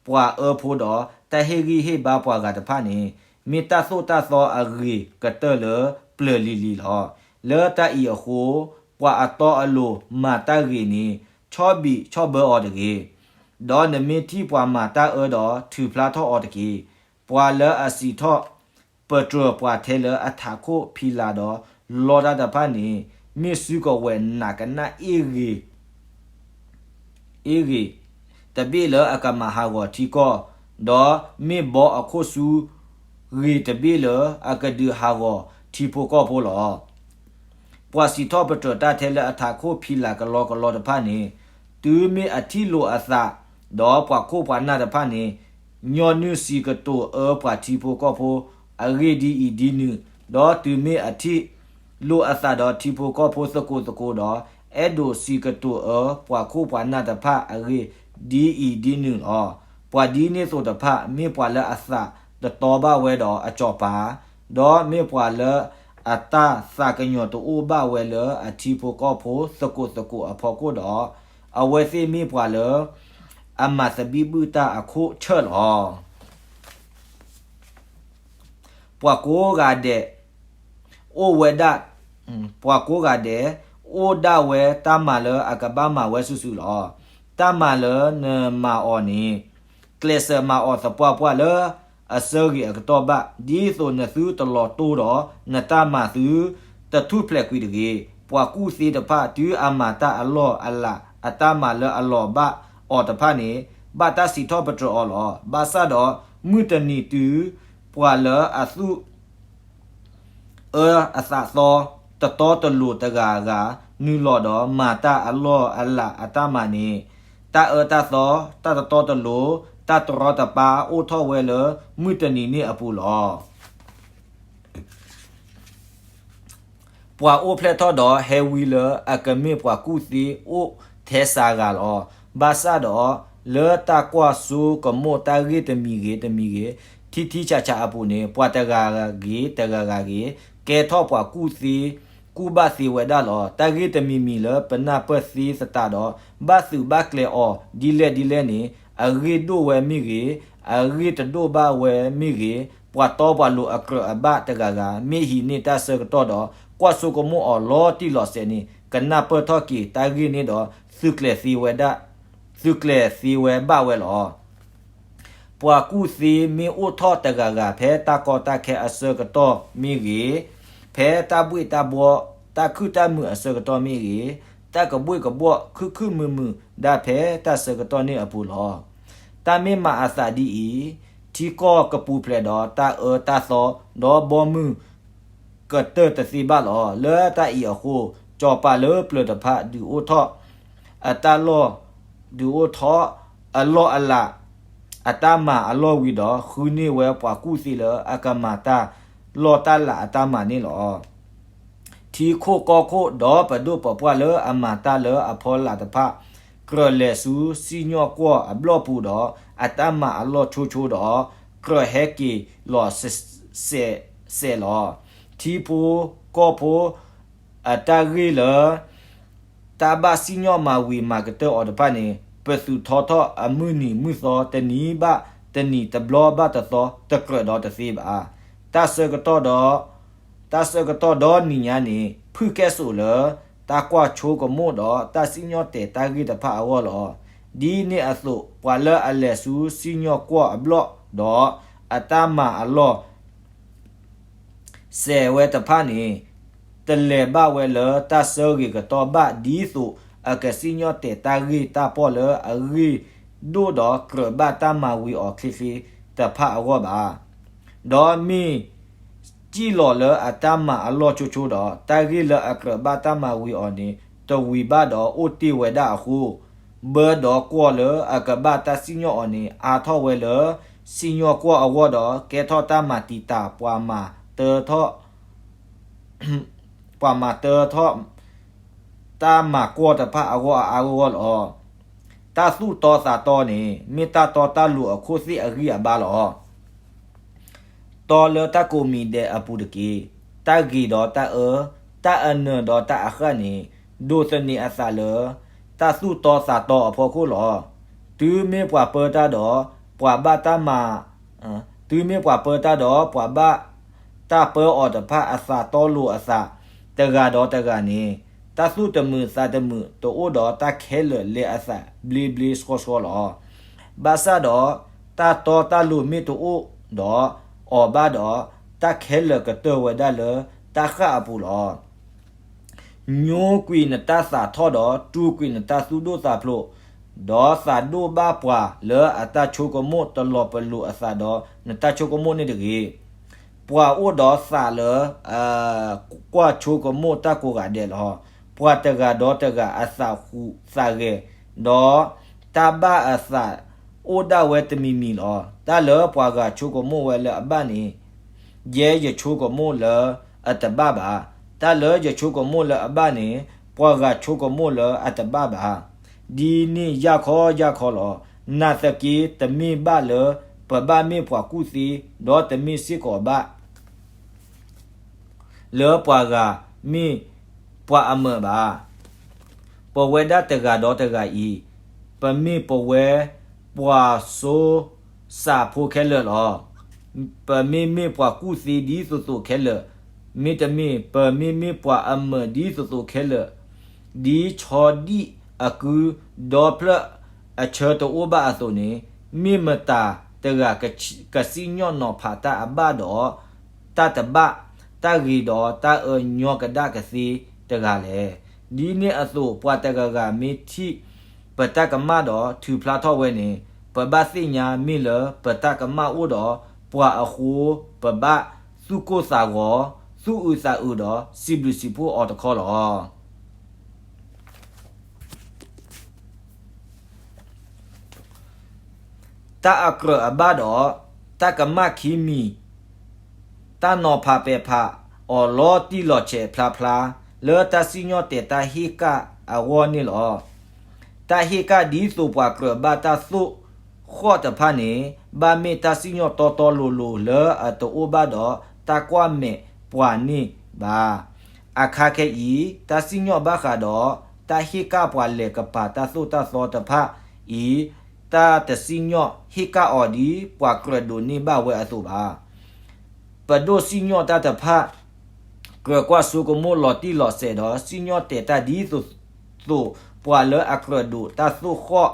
ပှၤအၢဖိဒီး တၢ်ဟ့ၣ်ဂံၢ်ဟ့ၣ်ဘါပှၤဂၤတဖၣ်န့ၣ် မ့ၢ်တၢ်သိၣ်တၢ်သီအဂ့ၤကတၢၢ်လၢပျၢၤလံၤလံၤလီၤ. လၢတၢ်အံၤအဃိ ပှၤအတီအလိၤမၤတၢ်ဂ့ၤန့ၣ် ဆီၣ်ဘံးဆီၣ်ဘၢအီၤတဂ့ၤ. ဒီးနမ့ၢ်ထံၣ်ပှၤမၤတၢ်အၢဒီး ထုးဖျါထီၣ်အီၤတက့ၢ်. ပှၤလၢအစံးထီၣ် ပတြၢၤပှၤထဲလၢအထးခိၣ်ဖံးလာ်ဒီး လီတၢ်တဖၣ်န့ၣ် မ့ၢ်စုကဝဲၤနးကနၣ်အ့ၣ်ဂ့ၤ အ့ၣ်ဂ့ၤ တဘ့ၣ်လၢအကမၤဟးဂီၤထံကီၢ်, ဒီးမ့ၢ်ဘီအခိၣ်ဆူဂ့ၤတဘ့ၣ်လၢအကဒုးဟးဂီၤထံဖိကီၢ်ဖိလီၤ. ပှၤစံးထီၣ်ပတြၢၤတၢ်ထဲလၢအထးခိၣ်ဖံလၤကလီကလီတဖၣ်န့ၣ်, တုၤမ့ၢ်အထံၣ်လိာ်အသး, ဒီးပှၤခိၣ်ပှၤနၢ်တဖၣ်န့ၣ်, ညီနုၢ်စံးကတိၤအၢပှၤထံဖိကီၢ်ဖိအဂ့ၢ်ဒ်အံၤဒ်နုၤ, ဒီးတုၤမ့ၢ်အထံၣ်လိာ်အသးဒီးထံဖိကီၢ်ဖိသကိးသကိးဒီး, အဲၣ်ဒိးစံးကတိၤအၢပှၤခိၣ်ပှၤနၢ်တဖၣ်အဂ့ၢ်ဒ်အံၤဒ်နုၤလီၤ. ပှၤဒ်န့ၣ်သိးတဖၣ် မ့ၢ်ပှၤလၢအသးတတီဘၣ်ဝဲဒီးအစီၤပၤ, ဒီးမ့ၢ်ပှၤလၢအတၢ်သးကညီၤတအိၣ်ဘၣ်ဝဲလၢအထံဖိကီၢ်ဖိသကိးသကိးအဖီခိၣ်ဒီး, အဝဲသ့ၣ်မ့ၢ်ပှၤလၢအမၤသဘံၣ်ဘုၣ်တၢ်အခိၣ်ဆၢၣ်လီၤ. ပှၤကိးဂၤဒဲး အိၣ်ဝဲဒၣ်, ပှၤကိးဂၤဒဲး အိၣ်ဒၣ်ဝဲတၢ်မၤလၢအကဘၣ်မၤဝဲစုာ်စုာ်လီၤ. တၢ်မၤလၢနမၤအီၤန့ၣ်, ကျဲးစၢးမၤအီၤသပှၢ်ပှၢ်လၢအဆၢဂ့ၤအကတီၢ်ဘၣ်, ဒ်သိးနသုတလီၤတိၢ်ဒီးနတၢ်မၤသုတထူၣ်ဖျဲးကွံာ်တဂ့ၤ. ပှၤကူၣ်သ့တဖၣ် တုၤအမၤတၢ်အလီၢ်အလး အတၢ်မၤလၢအလီၤဘၣ်အီၤတဖၣ်န့ၣ်, ဘၣ်တၢ်စံးထီၣ်ပတြၢၤအီၤလီၤ. ဘၣ်ဆၣ်ဒီး မုၢ်တနံၤတုၤ ပှၤလၢအသူၣ်အၢအသးသီ တတီတလိၤတဂၤဂၤ နုာ်လီၤဒီးမၤတၢ်အလီၢ်အလးအတၢ်မၤန့ၣ်, တၢ်အၢတၢ်သီ, တၢ်တတီတလိၤ, တၢ်တရီတပါအိၣ်ထီၣ်ဝဲလၢမုၢ်တနံၤန့ၣ်အပူၤလီၤ. ပှၤအိၣ်ဖျဲၣ်ထီၣ်ဒီးဟဲဝံလၢအကမ့ၢ်ပှၤကူၣ်သ့အိၣ်ထဲစှၤဂၤလီၤ. ဘၣ်ဆၣ်ဒီး လၢတၢ်ကွၢ်စိကမိၣ်တၢ်ဂ့ၢ်တမံၤဂ့ၤတမံၤဂ့ၤ ထံထံဆးဆးအပူၤန့ၣ်, ပှၤတဂၤဂ့ၤတဂၤဂၤဂ့ၤ ကဲထီၣ်ပှၤကူၣ်သ့ ကူၣ်ဘၣ်သ့ဝဲဒၣ်လီၤ. တၢ်ဂ့ၢ်တမံၤမံၤလၢပနၢ်ပၢၢ်သ့သတးဒီး ဘၣ်သုးဘၣ်ကျဲၤအီၤဒ်လဲၣ်ဒ်လဲၣ်န့ၣ်, အဂ့ၢ်ဒိၣ်ဝဲမ့ၢ်ဂ့ၤ, အဂ့ၢ်တဒိၣ်ဘၣ်ဝဲမ့ၢ်ဂ့ၤ, ပှၤတီပှၤလိၤအကြၢးအဘၣ်တဂၤဂၤ မ့ၢ်ဟံးန့ၢ်တၢ်ဆၢကတီၢ်ဒီး ကွၢ်စိကမိၣ်အီၤလီၤတံၢ်လီၤဆဲးန့ၣ်, ကနၢ်ပၢၢ်ထီၣ်က့ၤတၢ်ဂ့ၢ်န့ၣ်ဒီး သုးကျဲၤသ့ဝဲဒၣ်, သုးကျဲၤသ့ဝဲဘၣ်ဝဲလီၤ. ပှၤကူၣ်သ့မ့ၢ်အိၣ်ထီၣ်တဂၤဂၤဖဲတၢ်ကီတၢ်ခဲအဆၢကတီၢ်မ့ၢ်ဂ့ၤ, ဖဲတၢ်ဘှ့ၣ်တၢ်ဘှီ တၢ်ခုၣ်တၢ်မုာ်အဆၢကတီၢ်မ့ၢ်ဂ့ၤ, တၢ်ကဘှ့ၣ်ကဘှီၣ်ခုၣ်ခုၣ်မုာ်မုာ်ဒၣ်ဖဲတၢ်ဆၢကတီၢ်န့ၣ်အပူၤလီၤ. တၢ်မ့ၢ်မၤအသးဒ်အံၤ, ထံကီၢ်ကပူၤဖျဲးဒီးတၢ်အၢတၢ်သီ, ဒီးဘီမုၢ် ကတၢၢ်တသ့ဘၣ်လီၤ. လၢတၢ်အံၤအဃိ, စီၤပၤလၢပျၢၤတဖၣ် ဒုးအိၣ်ထီၣ်အတၢ်လီၢ်, ဒုးအိၣ်ထီၣ်အလီၢ်အလး အတၢ်မၤအလီၢ်ဝံၤဒီး ဃုန့ၢ်ဝဲပှၤကူၣ်သ့လၢအကမၤတၢ်လီၢ်တၢ်လးအတၢ်မၤန့ၣ်လီၤ. ထံခိၣ်ကီၢ်ခိၣ် ဒီးပဒိၣ်ပပှၢ်လၢအမၤတၢ်လၢအဖီလာ်တဖၣ် ကြၢးလဲၤဆူစံၣ်ညီၣ်ကွီၢ်အဘျီၣ်ပူၤဒီး အတၢ်မၤအလီၢ်ဆိဆိဒီး ကြၢးဟဲက့ၤလီၤစဲးလီၤ. ထံဖိကီၢ်ဖိ အတၢ်ဂ့ၢ်လၢ တၢ်ဘၣ်စံၣ်ညီၣ်မၤဝံၤမၤကတၢၢ်အီၤတဖၣ်န့ၣ် ပသုးထီထီၣ်အမုၢ်နံၤမုၢ်သီ တနံၤဘၣ်တနံၤ တဘျီဘၣ်တသီ တကြၢးဒီးတသ့ဘၣ်. တၢ်ဆၢကတီၢ်ဒီး တၢ်ဆၢကတီၢ်ဒီနံၤညါန့ၣ် ဖုၣ်ကဲၣ်ဆိးလၢ တၢ်ကွၢ်ဆိကမိၣ်ဒီးတၢ်စံၣ်ညီၣ်တဲာ်တၢ်ဂ့ၢ်တဖၣ်အဂီၢ်လီၤ. ဒ်န့ၣ်အသိး ပှၤလၢအလဲၤဆူစံၣ်ညီၣ်ကွီၢ်အဘျီၣ်ဒီး အတၢ်မၤအလီၢ် စဲးဝဲတဖၣ်န့ၣ် တလဲၤဘၣ်ဝဲလၢတၢ်ဆၢဂ့ၤကတီၢ်ဘၣ် ဒ်သိးအကစံၣ်ညီၣ်တဲာ်တၢ်ဂ့ၢ်တၢ်ပီၢ်လၢအဂ့ၢ်ဒိၣ်ဒီးကြၢးဘၣ်တၢ်မၤဝံၤအီၤချ့ချ့တဖၣ်အဂီၢ်ဘၣ်. ဒီးမ့ၢ်စံၣ်လီၤလၢအတၢ်မၤအလီၢ်ဆိဆိဒီး တၢ်ဂ့ၢ်လၢအကြၢးဘၣ်တၢ်မၤဝံၤအီၤန့ၣ် တဝံၤဘၣ်ဒီးအိၣ်တ့ၢ်ဝဲဒၣ်အဃိ ဘၢဒီးကွီၢ်လၢအကဘၣ်တၢ်စံၣ်ညီၣ်အီၤန့ၣ် အါထီၣ်ဝဲလၢ စံၣ်ညီၣ်ကွီၢ်အဂီၢ်ဒီး ကဲထီၣ်တၢ်မၤတံာ်တာ် ပှၤမၤတၢထီၣ် ပှၤမၤတၢထီၣ် တၢ်မၤကွီၢ်တဖၣ်အဂီၢ်အါအါဂီၢ်ဂီၢ်လီၤ. တၢ်သူၣ်တီသးတီန့ၣ် မ့ၢ်တၢ်တီတၢ်လိၤအခိၣ်သ့ၣ်အဂံၢ်အဘါလီၤ. တီလၢတၢ်ကိးမံၤဒဲးအပူၤတက့ၢ်. တၢ်ဂ့ၤဒီးတၢ်အၢ, တၢ်အနၢၤဒီးတၢ်အဃၣ်န့ၣ် ဒိးသန့ၤအသးလၢ တၢ်သူၣ်တီသးတီအဖီခိၣ်လီၤ. တုၤမ့ၢ်ပှၤပၢတၢ်ဒီး ပှၤဘၣ်တၢ်မၤ တုၤမ့ၢ်ပှၤပၢတၢ်ဒီး ပှၤဘၣ်တၢ်ပၢအီၤတဖၣ်အသးတီလိာ်အသး တဂၤဒီးတဂၤန့ၣ် တၢ်သူၣ်တမုာ်သးတမုာ်တအိၣ်ဒီး တၢ်ခဲလၢာ်လဲအသးဘျ့ဘျ့ဆှီဆှီလီၤ. ဘၣ်ဆၣ်ဒီး တၢ်တီတၢ်လိၤမ့ၢ်တအိၣ်ဒီးအီၤဘၣ်ဒီး တၢ်ခဲလၢာ်ကတၢၢ်ဝဲဒၣ်လၢတၢ်ဃၣ်အပူၤလီၤ. ညိကွံာ်နတၢ်သးထီၣ်ဒီး တူၢ်ကွံာ်နတၢ်သူၣ်ဒိၣ်သးဖျိး, ဒီးသးဒိၣ်ဘၣ်ပှၤလၢအတၢ်ဆိကမိၣ်တလီၤပလိာ်အသးဒီး နတၢ်ဆိကမိၣ်န့ၣ်တဂ့ၤ. ပှၤအိၣ်ဒီးသးလၢ ကွၢ်ဆိကမိၣ်တၢ်ကိးဂၤဒဲးလီၤ. ပှၤတဂၤဒီးတဂၤအသးဟူးသးဂဲၤ, ဒီးတၢ်ဘၣ်အသးအိၣ်ဒၣ်ဝဲတမံၤမံၤလီၤ. တၢ်လၢပှၤဂၤဆိကမိၣ်ဝဲလၢအဘၣ်န့ၣ် ယဲယဆိကမိၣ်လၢအတဘၣ်ဘၣ်. တၢ်လၢယဆိကမိၣ်လၢအဘၣ်န့ၣ် ပှၤဂၤဆိကမိၣ်လၢအတဘၣ်ဘၣ်. ဒ်န့ၣ်ယၢ်ခီယၢ်ခီလီၤ. နာ်သက့ တမ့ၢ်ဘၣ်လၢပဘၣ်မ့ၢ်ပှၤကူၣ်သ့, ဒီးတမ့ၢ်စ့ၢ်ကီးဘၣ် လၢပှၤဂၤမ့ၢ်ပှၤအမၢာ်ဘၣ်. ပဝဲဒၣ်တဂၤဒီးတဂၤအံၤ, ပမ့ၢ်ပဝဲပှၤစိစးဖိခဲလၢာ်လီၤ. ပမ့မ့ၢ်ပှၤကူၣ်သ့ဒ်သိးသိးခဲလၢာ်, မ့တမ့ၢ် ပမ့မ့ၢ်ပှၤအမၢာ်ဒ်သိးသိးခဲလၢာ်, ဒ်ဆီဒံၣ်အကု ဒီဖျၢၣ်အဆၢတအိၣ်ဘၣ်အသိးန့ၣ်, မ့ၢ်မတၤတဂၤကစံၣ်ညီၣ်နီၤဖးတၢ်အဘၣ်ဒီး တၢ်တဘၣ်, တၢ်ဂ့ၤဒီးတၢ်အၢညီကဒၣ်ကသ့တဂၤလဲၣ်. ဒ်န့ၣ်အသိး ပှၤတဂၤဂၤမ့ၢ်ထံၣ်ပတၢ်ကမၣ်ဒီးထုးဖျါထီၣ်ဝဲန့ၣ်, ပဘၣ်သ့ၣ်ညါမ့ၢ်လၢပတၢ်ကမၣ်အိၣ်ဒီး ပှၤအဃိ, ပဘၣ်သူၣ်ကိၢ်သးဂီၤ, သူၣ်အုးသးအုးဒီး စံးဘျုးစံးဖှိၣ်အီၤတခီလီၤ. တၢ်အကြၢးအဘၣ်ဒီး တၢ်ကမၣ်ခံမံၤ, တၢ်နီၤဖးပဲာ်ဖးအီၤလီၤတံၢ်လီၤဆဲးဖျါဖျါ လၢတၢ်စံၣ်ညီၣ်တဲာ်တၢ်ဟ့ၣ်ကၣ်အဂီၢ်န့ၣ်လီၤ. တၢ်ဟ့ၣ်ကၣ်ဒ်သိးပှၤကြၢးဘၣ်တၢ်သိၣ်ဃီၣ်တဖၣ်န့ၣ် ဘၣ်မ့ၢ်တၢ်စံၣ်ညီၣ်တီတီလိၤလိၤလၢအတအိၣ်ဘၣ်ဒီးတၢ်ကွၢ်မဲာ်ပှၤန့ၣ်ဘၣ်. အခါခဲအံၤ တၢ်စံၣ်ညီၣ်ဘၣ်ဃးဒီး တၢ်ဟ့ၣ်ကၣ်ပှၤလဲၤကပၤတၢ်သိၣ်တၢ်သီတဖၣ်အံၤ, တၢ်တစံၣ်ညီၣ်ဟ့ၣ်ကၣ်အီၤဒ်ပှၤကြၢးဒိးန့ၢ်ဘၣ်ဝဲအသိးဘၣ်. ပဒိၣ်စံၣ်ညီၣ်တၢ်တဖၣ် ကြၢးကွၢ်ဆိကမိၣ်လီၤတံၢ်လီၤဆဲးဒီး စံၣ်ညီၣ်တဲာ်တၢ်ဒ်သိးသိး ပှၤလၢအကြၢးဒိးတၢ်သိၣ်ဃီၣ်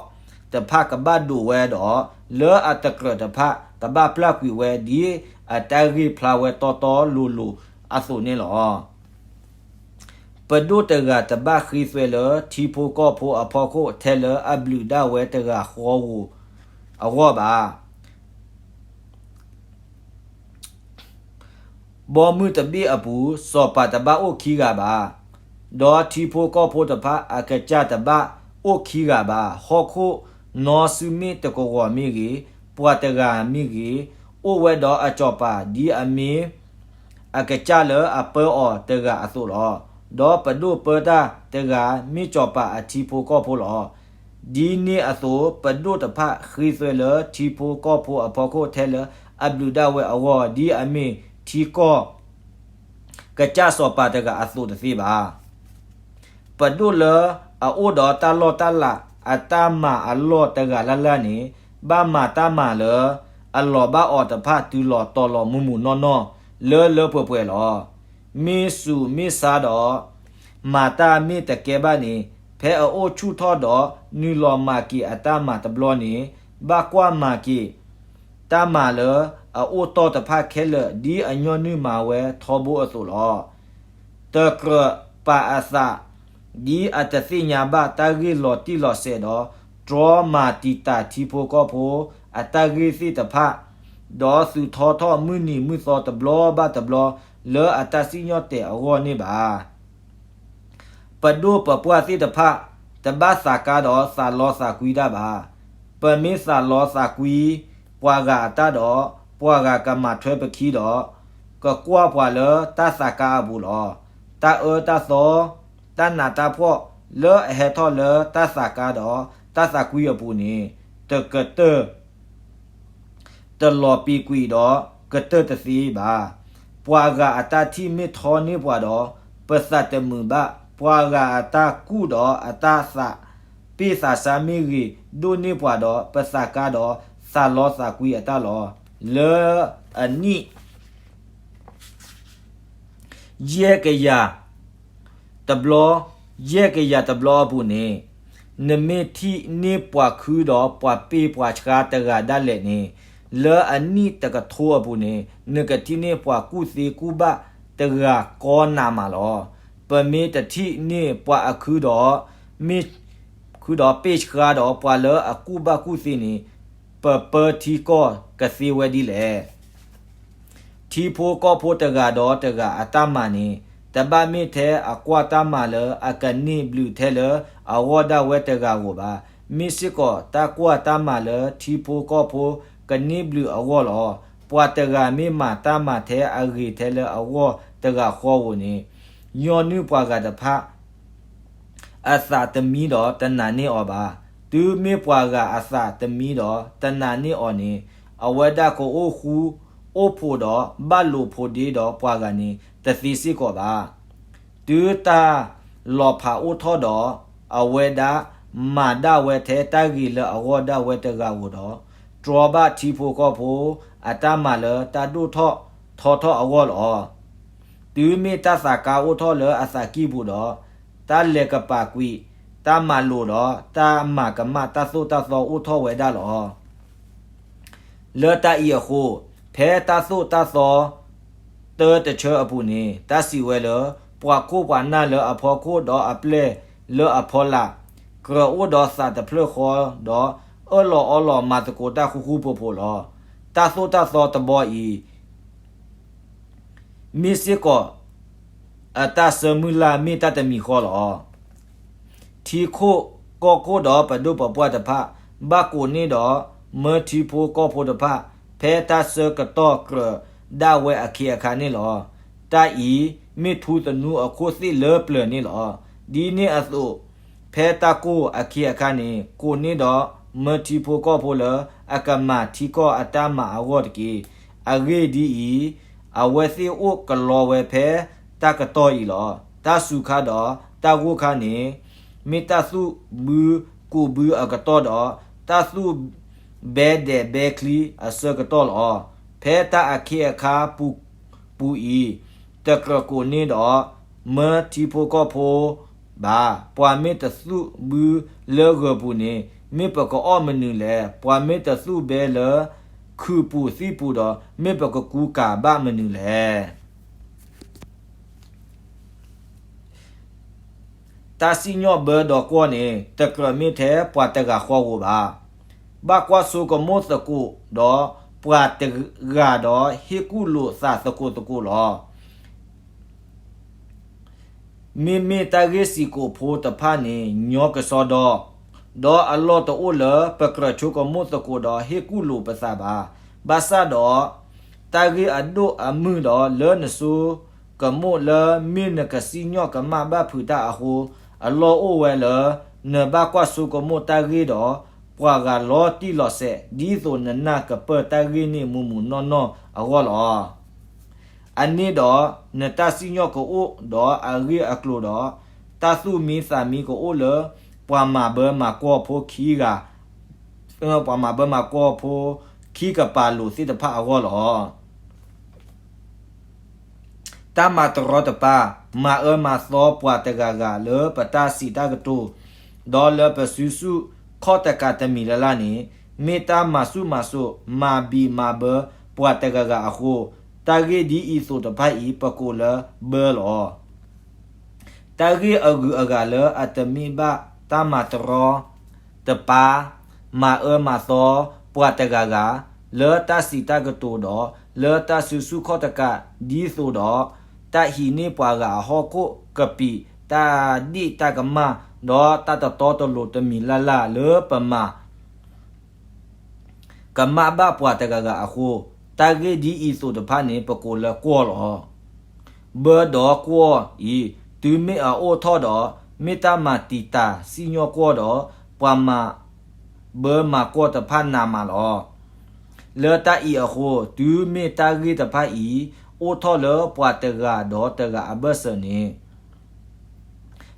တဖၣ်ကဘၣ်ဒိးဝဲဒီး လၢအတကြၢးတဖၣ် ကဘၣ်ပျၢ်ကွံာ်ဝဲဒ်အတၢ်ဂ့ၢ်ဖျါဝဲတီတီလိၤလိၤအသိးန့ၣ်လီၤ. ပဒိၣ်တဂၤတဘၣ်ဃ့သွဲလၢထံဖိကီၢ်ဖိအဖီခိၣ် ထဲလၢအဘျုးဒၣ်ဝဲတဂၤဃီဧိၤအဂီၢ်ဘၣ်. ဘီမုၢ်တဘ့ၣ်အပူၤ စီၤပၤတဘၣ်အိၣ်ခံဂၤဘၣ်, ဒီးထံဖိကီၢ်ဖိတဖၣ်အကစၢ်တဘၣ်အိၣ်ခံဂၤဘၣ်. ဟီၣ်ခိၣ်နီစုမ့ၢ်တကဝီၤမ့ၢ်ဂ့ၤ, ပှၤတဂၤမ့ၢ်ဂ့ၤ, အိၣ်ဝဲဒီးအစီၤပၤဒ်အမ့ၢ် အကစၢ်လၢအပၢအီၤတဂၤအသိးလီၤ. ဒီးပဒိၣ်ပၢတၢ်တဂၤ မ့ၢ်စီၤပၤအထံဖိကီၢ်ဖိလီၤ. ဒ်န့ၣ်အသိး ပဒိၣ်တဖၣ်ဃ့သွဲလၢထံဖိကီၢ်ဖိအဖီခိၣ် ထဲလၢအဘျုးဒၣ်ဝဲအဂီၢ် ဒ်အမ့ၢ်ထံကီၢ် ကစၢ်စီၤပၤတဂၤအသိးတသ့ဘၣ်. ပဒိၣ်လၢအအိၣ်ဒီးတၢ်လီၢ်တၢ်လၤအတၢ်မၤအလီၢ်တဂၤလၢ်လၢ်န့ၣ် ဘၣ်မၤတၢ်မၤလၢအလီၤဘၣ်အီၤတဖၣ်တုၤလီၤတီၤလီၤမုၢ်မုၢ်နီၢ်နီၢ် လၢလၢပှဲၤပှဲၤလီၤ. မ့ၢ်ဆူးမ့ၢ်ဆါဒီး မၤတၢ်မ့ၢ်တကဲဘၣ်န့ၣ် ဖဲအအိၣ်ဆူၣ်ထီၣ်ဒီးနုာ်လီၤမၤက့ၤအတၢ်မၤတဘျီန့ၣ် ဘၣ်ကွၢ်မၤက့ၤ တၢ်မၤလၢအအိၣ်တီၢ်တဖၣ်ခဲလၢာ် ဒ်အညီနုၢ်မၤဝဲထီဘိအသိးလီၤ. တကြၢးပာ်အသး ဒ်အတသ့ၣ်ညါဘၣ်တၢ်ဂ့ၢ်လီၤတံၢ်လီၤဆဲးဒီး တြီမၤတံာ်တာ်ထံဖိကီၢ်ဖိအတၢ်ဂ့ၢ်သ့ၣ်တဖၣ်, ဒီးသုးထီထီၣ်မုၢ်နံၤမုၢ်သီတဘျီဘၣ်တဘျီ လၢအတၢ်စံၣ်ညီၣ်တဲာ်အဂီၢ်န့ၣ်ဘၣ်. ပဒိၣ်ပပှၢ်သ့ၣ်တဖၣ် တဘၣ်သးကါဒီးသးလီသးကွံတၢ်ဘၣ်. ပမ့ၢ်သးလီသးကွံပှၤဂၤအတၢ်ဒီး ပှၤဂၤကမၤထွဲပခံဒီး ကကွၢ်ပှၤလၢတၢ်သးကါအပူၤလီၤ. တၢ်အၢတၢ်သီ တၢ်နးတၢ်ဖှီၣ်လၢအဟဲထီၣ်လၢတၢ်သးကါဒီးတၢ်သးကွံအပူၤန့ၣ် တကတၢၢ် တလီၤပံာ်ကွံာ်ဒီးကတၢၢ်တသ့ဘၣ်. ပှၤဂၤအတၢ်ထံၣ်မ့ၢ်ထီန့ၢ်ပှၤဒီး ပသးတမုာ်ဘၣ်. ပှၤဂၤအတၢ်ကူၣ်ဒီးအတၢ်သးပ့ၢ်သးဆါမ့ၢ်ဂ့ၤဒိၣ်န့ၢ်ပှၤဒီး ပသးကါဒီးသးလီသးကွံအတၢ်လီၤ. လၢအနံၣ် ယဲၢ်ကယၤ တဘျီ, ယဲၢ်ကယၤတဘျီအပူၤန့ၣ် နမ့ၢ်ထံၣ်န့ၢ်ပှၤခုဒီးပှၤပ့ၢ်ပှၤဆှါတဂၤဒၣ်လဲာ်န့ၣ် လၢအနံၣ်တကထိအပူၤန့ၣ် နကထံၣ်န့ၢ်ပှၤကူၣ်သ့ကူၣ်ဘၣ်တဂၤကီနးမးလီၤ. ပမ့ၢ်တထံၣ်န့ၢ်ပှၤအခုဒီး မ့ၢ် ဒီးပ့ၢ်ဆှါဒီးပှၤလၢအကူၣ်ဘၣ်ကူၣ်သ့န့ၣ် ပပၢထံကီၢ်ကသ့ဝဲဒ်လဲၣ်. ထံဖိကီၢ်ဖိတဂၤဒီးတဂၤအတၢ်မၤန့ၣ် တဘၣ်မ့ၢ်ထဲအကွၢ်တၢ်မၤလၢအကန့ၢ်ဘျုးထဲလၢအဂီၢ်ဒၣ်ဝဲတဂၤဧိၤဘၣ်. မ့ၢ်စ့ၢ်ကီးတၢ်ကွၢ်တၢ်မၤလၢထံဖိကီၢ်ဖိကန့ၢ်ဘျုးအဂီၢ်လီၤ. ပှၤတဂၤမ့ၢ်မၤတၢ်မၤထဲအဂ့ၤထဲလၢအဂီၢ်တဂၤဃီဧိၤန့ၣ် ညီနုၢ်ပှၤဂၤတဖၣ် အသးတမံဒီးတနာ်န့ၢ်အီၤဘၣ်. တုၤမ့ၢ်ပှၤဂၤအသးတမံဒီးတနာ်န့ၢ်အီၤန့ၣ် အဝဲဒၣ်ကအိၣ်ဃူအိၣ်ဖိးဒီးဘၣ်လိာ်ဖိးဒ့ဒီးပှၤဂၤန့ၣ် တသ့စ့ၢ်ကီးဘၣ်. တုၤတၢ်လီၤဖးအိၣ်ထီၣ်ဒီး အဝဲဒၣ်မၤဒၣ်ဝဲထဲတၢ်ဂ့ၤလၢအဂီၢ်ဒၣ်ဝဲတဂၤဧိၤဒီး တြီဘၣ်ထံဖိကီၢ်ဖိအတၢ်မၤလၢတၢ်ဒိၣ်ထီၣ်ထီထီၣ်အဂီၢ်လီၤ. တုၤမ့ၢ်တၢ်သးကါအိၣ်ထီၣ်လၢအသးကံၢ်ပူၤဒီး တၢ်လဲၤကပၤကွံာ် တၢ်မၤလိာ်ဒီး တၢ်မၤကမၣ်တၢ်သိၣ်တၢ်သီအိၣ်ထီၣ်ဝဲဒၣ်လီၤ. လၢတၢ်အံၤအဃိ, ဖဲတၢ်သိၣ်တၢ်သီတၢတဆၢအပူၤန့ၣ် တၢ်စံးဝဲလၢ ပှၤခိၣ်ပှၤနၢ်လၢအဖီခိၣ်ဒီးအပျဲၢ်လၢအဖီလာ်, ကြၢးအိၣ်ဒီးသးတဖျၢၣ်ဃီဒီး အၢၣ်လီၤအီလီၤမၤသကိးတၢ်ဃူဃူဖိးဖိးလီၤ. တၢ်သိၣ်တၢ်သီတဘီအံၤ မ့ၢ်စ့ၢ်ကီး အတၢ်ဆၢမုၢ်လၢ်မ့ၢ်တၢ်တမံၤဃီလီၤ. ထံခိၣ်ကီၢ်ခိၣ်ဒီးပဒိၣ်ပပှၢ်တဖၣ် ဘၣ်ကိးန့ၢ်ဒီး မၢထံဖိကီၢ်ဖိတဖၣ် ဖဲတၢ်ဆၢကတီၢ်ကြၢးဒၣ်ဝဲအခ့အခါန့ၣ်လီၤ. တၢ်အံၤ မ့ၢ်ထူသနူအခိၣ်သ့ၣ်လၢပျၢၤန့ၣ်လီၤ. ဒ်န့ၣ်အသိး ဖဲတၢ်ကိၢ်အခ့အခါန့ၣ် ကိးန့ၢ်ဒီး မၢထံဖိကီၢ်ဖိလၢ အကမၤထံကီၢ်အတၢ်မၤအဂီၢ်တက့ၢ်. အဂ့ၢ်ဒ်အံၤ, အဝဲသ့ၣ်အိၣ်ကလီဝဲဖဲတၢ်ကတီၢ်အံၤလီၤ. တၢ်စူၤခါဒီးတၢ်ဂိၢ်ခါန့ၣ် မ့ၢ်တၢ်သူၣ်ဘုကူးဘုအကတီၢ်ဒီး တၢ်သူၣ်ဘဲဒဲးဘဲချံအဆၢကတီၢ်လီၤ. ဖဲတၢ်အခ့အခါပူၤအံၤ တကြၢးကိးန့ၢ်ဒီး မၢထံဖိကီၢ်ဖိဘၣ်. ပှၤမ့ၢ်တသူၣ်ဘုလၢဂၢၤပူၤန့ၣ် မ့ၢ်ပကအီၣ်မနုၤလဲၣ်. ပှၤမ့ၢ်တသူၣ်ဘဲလၢခုးပူၤသံၣ်ပူၤဒီး မ့ၢ်ပကကူကၤဘၣ်မနုၤလဲၣ်. တၢ်စံၣ်ညီၣ်ဘၢဒီးကွီၢ်န့ၣ် တကြၢးမ့ၢ်ထဲပှၤတဂၤဃီဧိၤဘၣ်. ဘၣ်ကွၢ်ဆိကမိၣ်သကိးဒီးပှၤတဂၤဒီး ဟ့ၣ်ကူၣ်လိာ်သးသကိးသကိးလီၤ. မ့မ့ၢ်တၢ်ဂ့ၢ်စံးကိးဖိတဖၣ်န့ၣ် ညီကစီဒီ, ဒီးအလီၢ်တအိၣ်လၢပကြၢးဆိကမိၣ်သကိးဒီးဟ့ၣ်ကူၣ်လိာ်ပသးဘၣ်. ဘၣ်ဆၣ်ဒီး တၢ်ဂ့ၢ်အဒိၣ်အမုၢ်ဒီးလၢနဆိကမိၣ်လၢမ့ၢ်နကစံၣ်ညီၣ်ကမၣ်ဘၣ်ဖုးတၢ်အဃိ, အလီၢ်အိၣ်ဝဲလၢ နဘၣ်ကွၢ်ဆိကမိၣ်တၢ်ဂ့ၢ်ဒီး ပှၤဂၤလီၤတံၢ်လီၤဆဲး ဒ်သိးနနၢ်ကပၢၢ်တၢ်ဂ့ၢ်န့ၣ်မုာ်မုာ်နီၢ်နီၢ်အဂီၢ်လီၤ. အန့ၣ်ဒီး နတၢ်စံၣ်ညီၣ်ကအိၣ်ဒီးအဂ့ၢ်အကျိၤဒီး တၢ်သူၣ်မံသးမံကအိၣ်လၢ ပှၤမၤဘၢမၤကွီၢ်ဖိခံဂၤ, ပှၤမၤဘၢမၤကွီၢ်ဖိခံကပၤလိာ်သ့ၣ်တဖၣ်အဂီၢ်လီၤ. တၢ်မၤတရီတပါ, မၤအၢမၤသီပှၤတဂၤဂၤလၢပတၢ်စံးတၢ်ကတိၤ, ဒီးလၢပစုဆူၣ်ခီၣ်တကးတမံၤလၢ်လၢ်န့ၣ် မ့ၢ်တၢ်မၤဆူၣ်မၤစိး မၤဘံၣ်မၤဘၢပှၤတဂၤဂၤအဃိ, တၢ်ဂ့ၢ်ဒ်အံၤသိးတဖၣ်အံၤ ပကိးလၢဘၢလီၤ. တၢ်ဂ့ၢ်အဂုၤအဂၤလၢအတမ့ၢ်ဘၣ်တၢ်မၤတရီတပါ, မၤအၢမၤသီပှၤတဂၤဂၤ လၢတၢ်စံးတၢ်ကတိၤဒီး လၢတၢ်စုဆူၣ်ခီၣ်တကး ဒ်သိးဒီး တၢ်ဟံးန့ၢ်ပှၤဂၤအဟီၣ်ခိၣ်ကပံာ် တၢ်ဒ့ၣ်တၢ်ကမၣ် ဒီးတၢ်တတီတလိၤတမံၤလၢ်လၢ်လၢပမၤ ကမၣ်ဘၣ်ပှၤတဂၤဂၤအဃိ, တၢ်ဂ့ၢ်ဒ်အံၤသိးတဖၣ်န့ၣ် ပကိးလၢကွီၢ်လီၤ. ဘၢဒီးကွီၢ်အံၤ တုၤမ့ၢ်အအိၣ်ထီၣ်ဒီး မ့ၢ်တၢ်မၤတံာ်တာ်စံၣ်ညီၣ်ကွီၢ်ဒီး ပှၤမၤဘၢမၤကွီၢ်တဖၣ်နးမးလီၤ. လၢတၢ်အံၤအဃိ, တုၤမ့ၢ်တၢ်ဂ့ၢ်တဖၣ်အံၤ အိၣ်ထီၣ်လၢပှၤတဂၤဒီးတဂၤအဘၢၣ်စၢၤန့ၣ်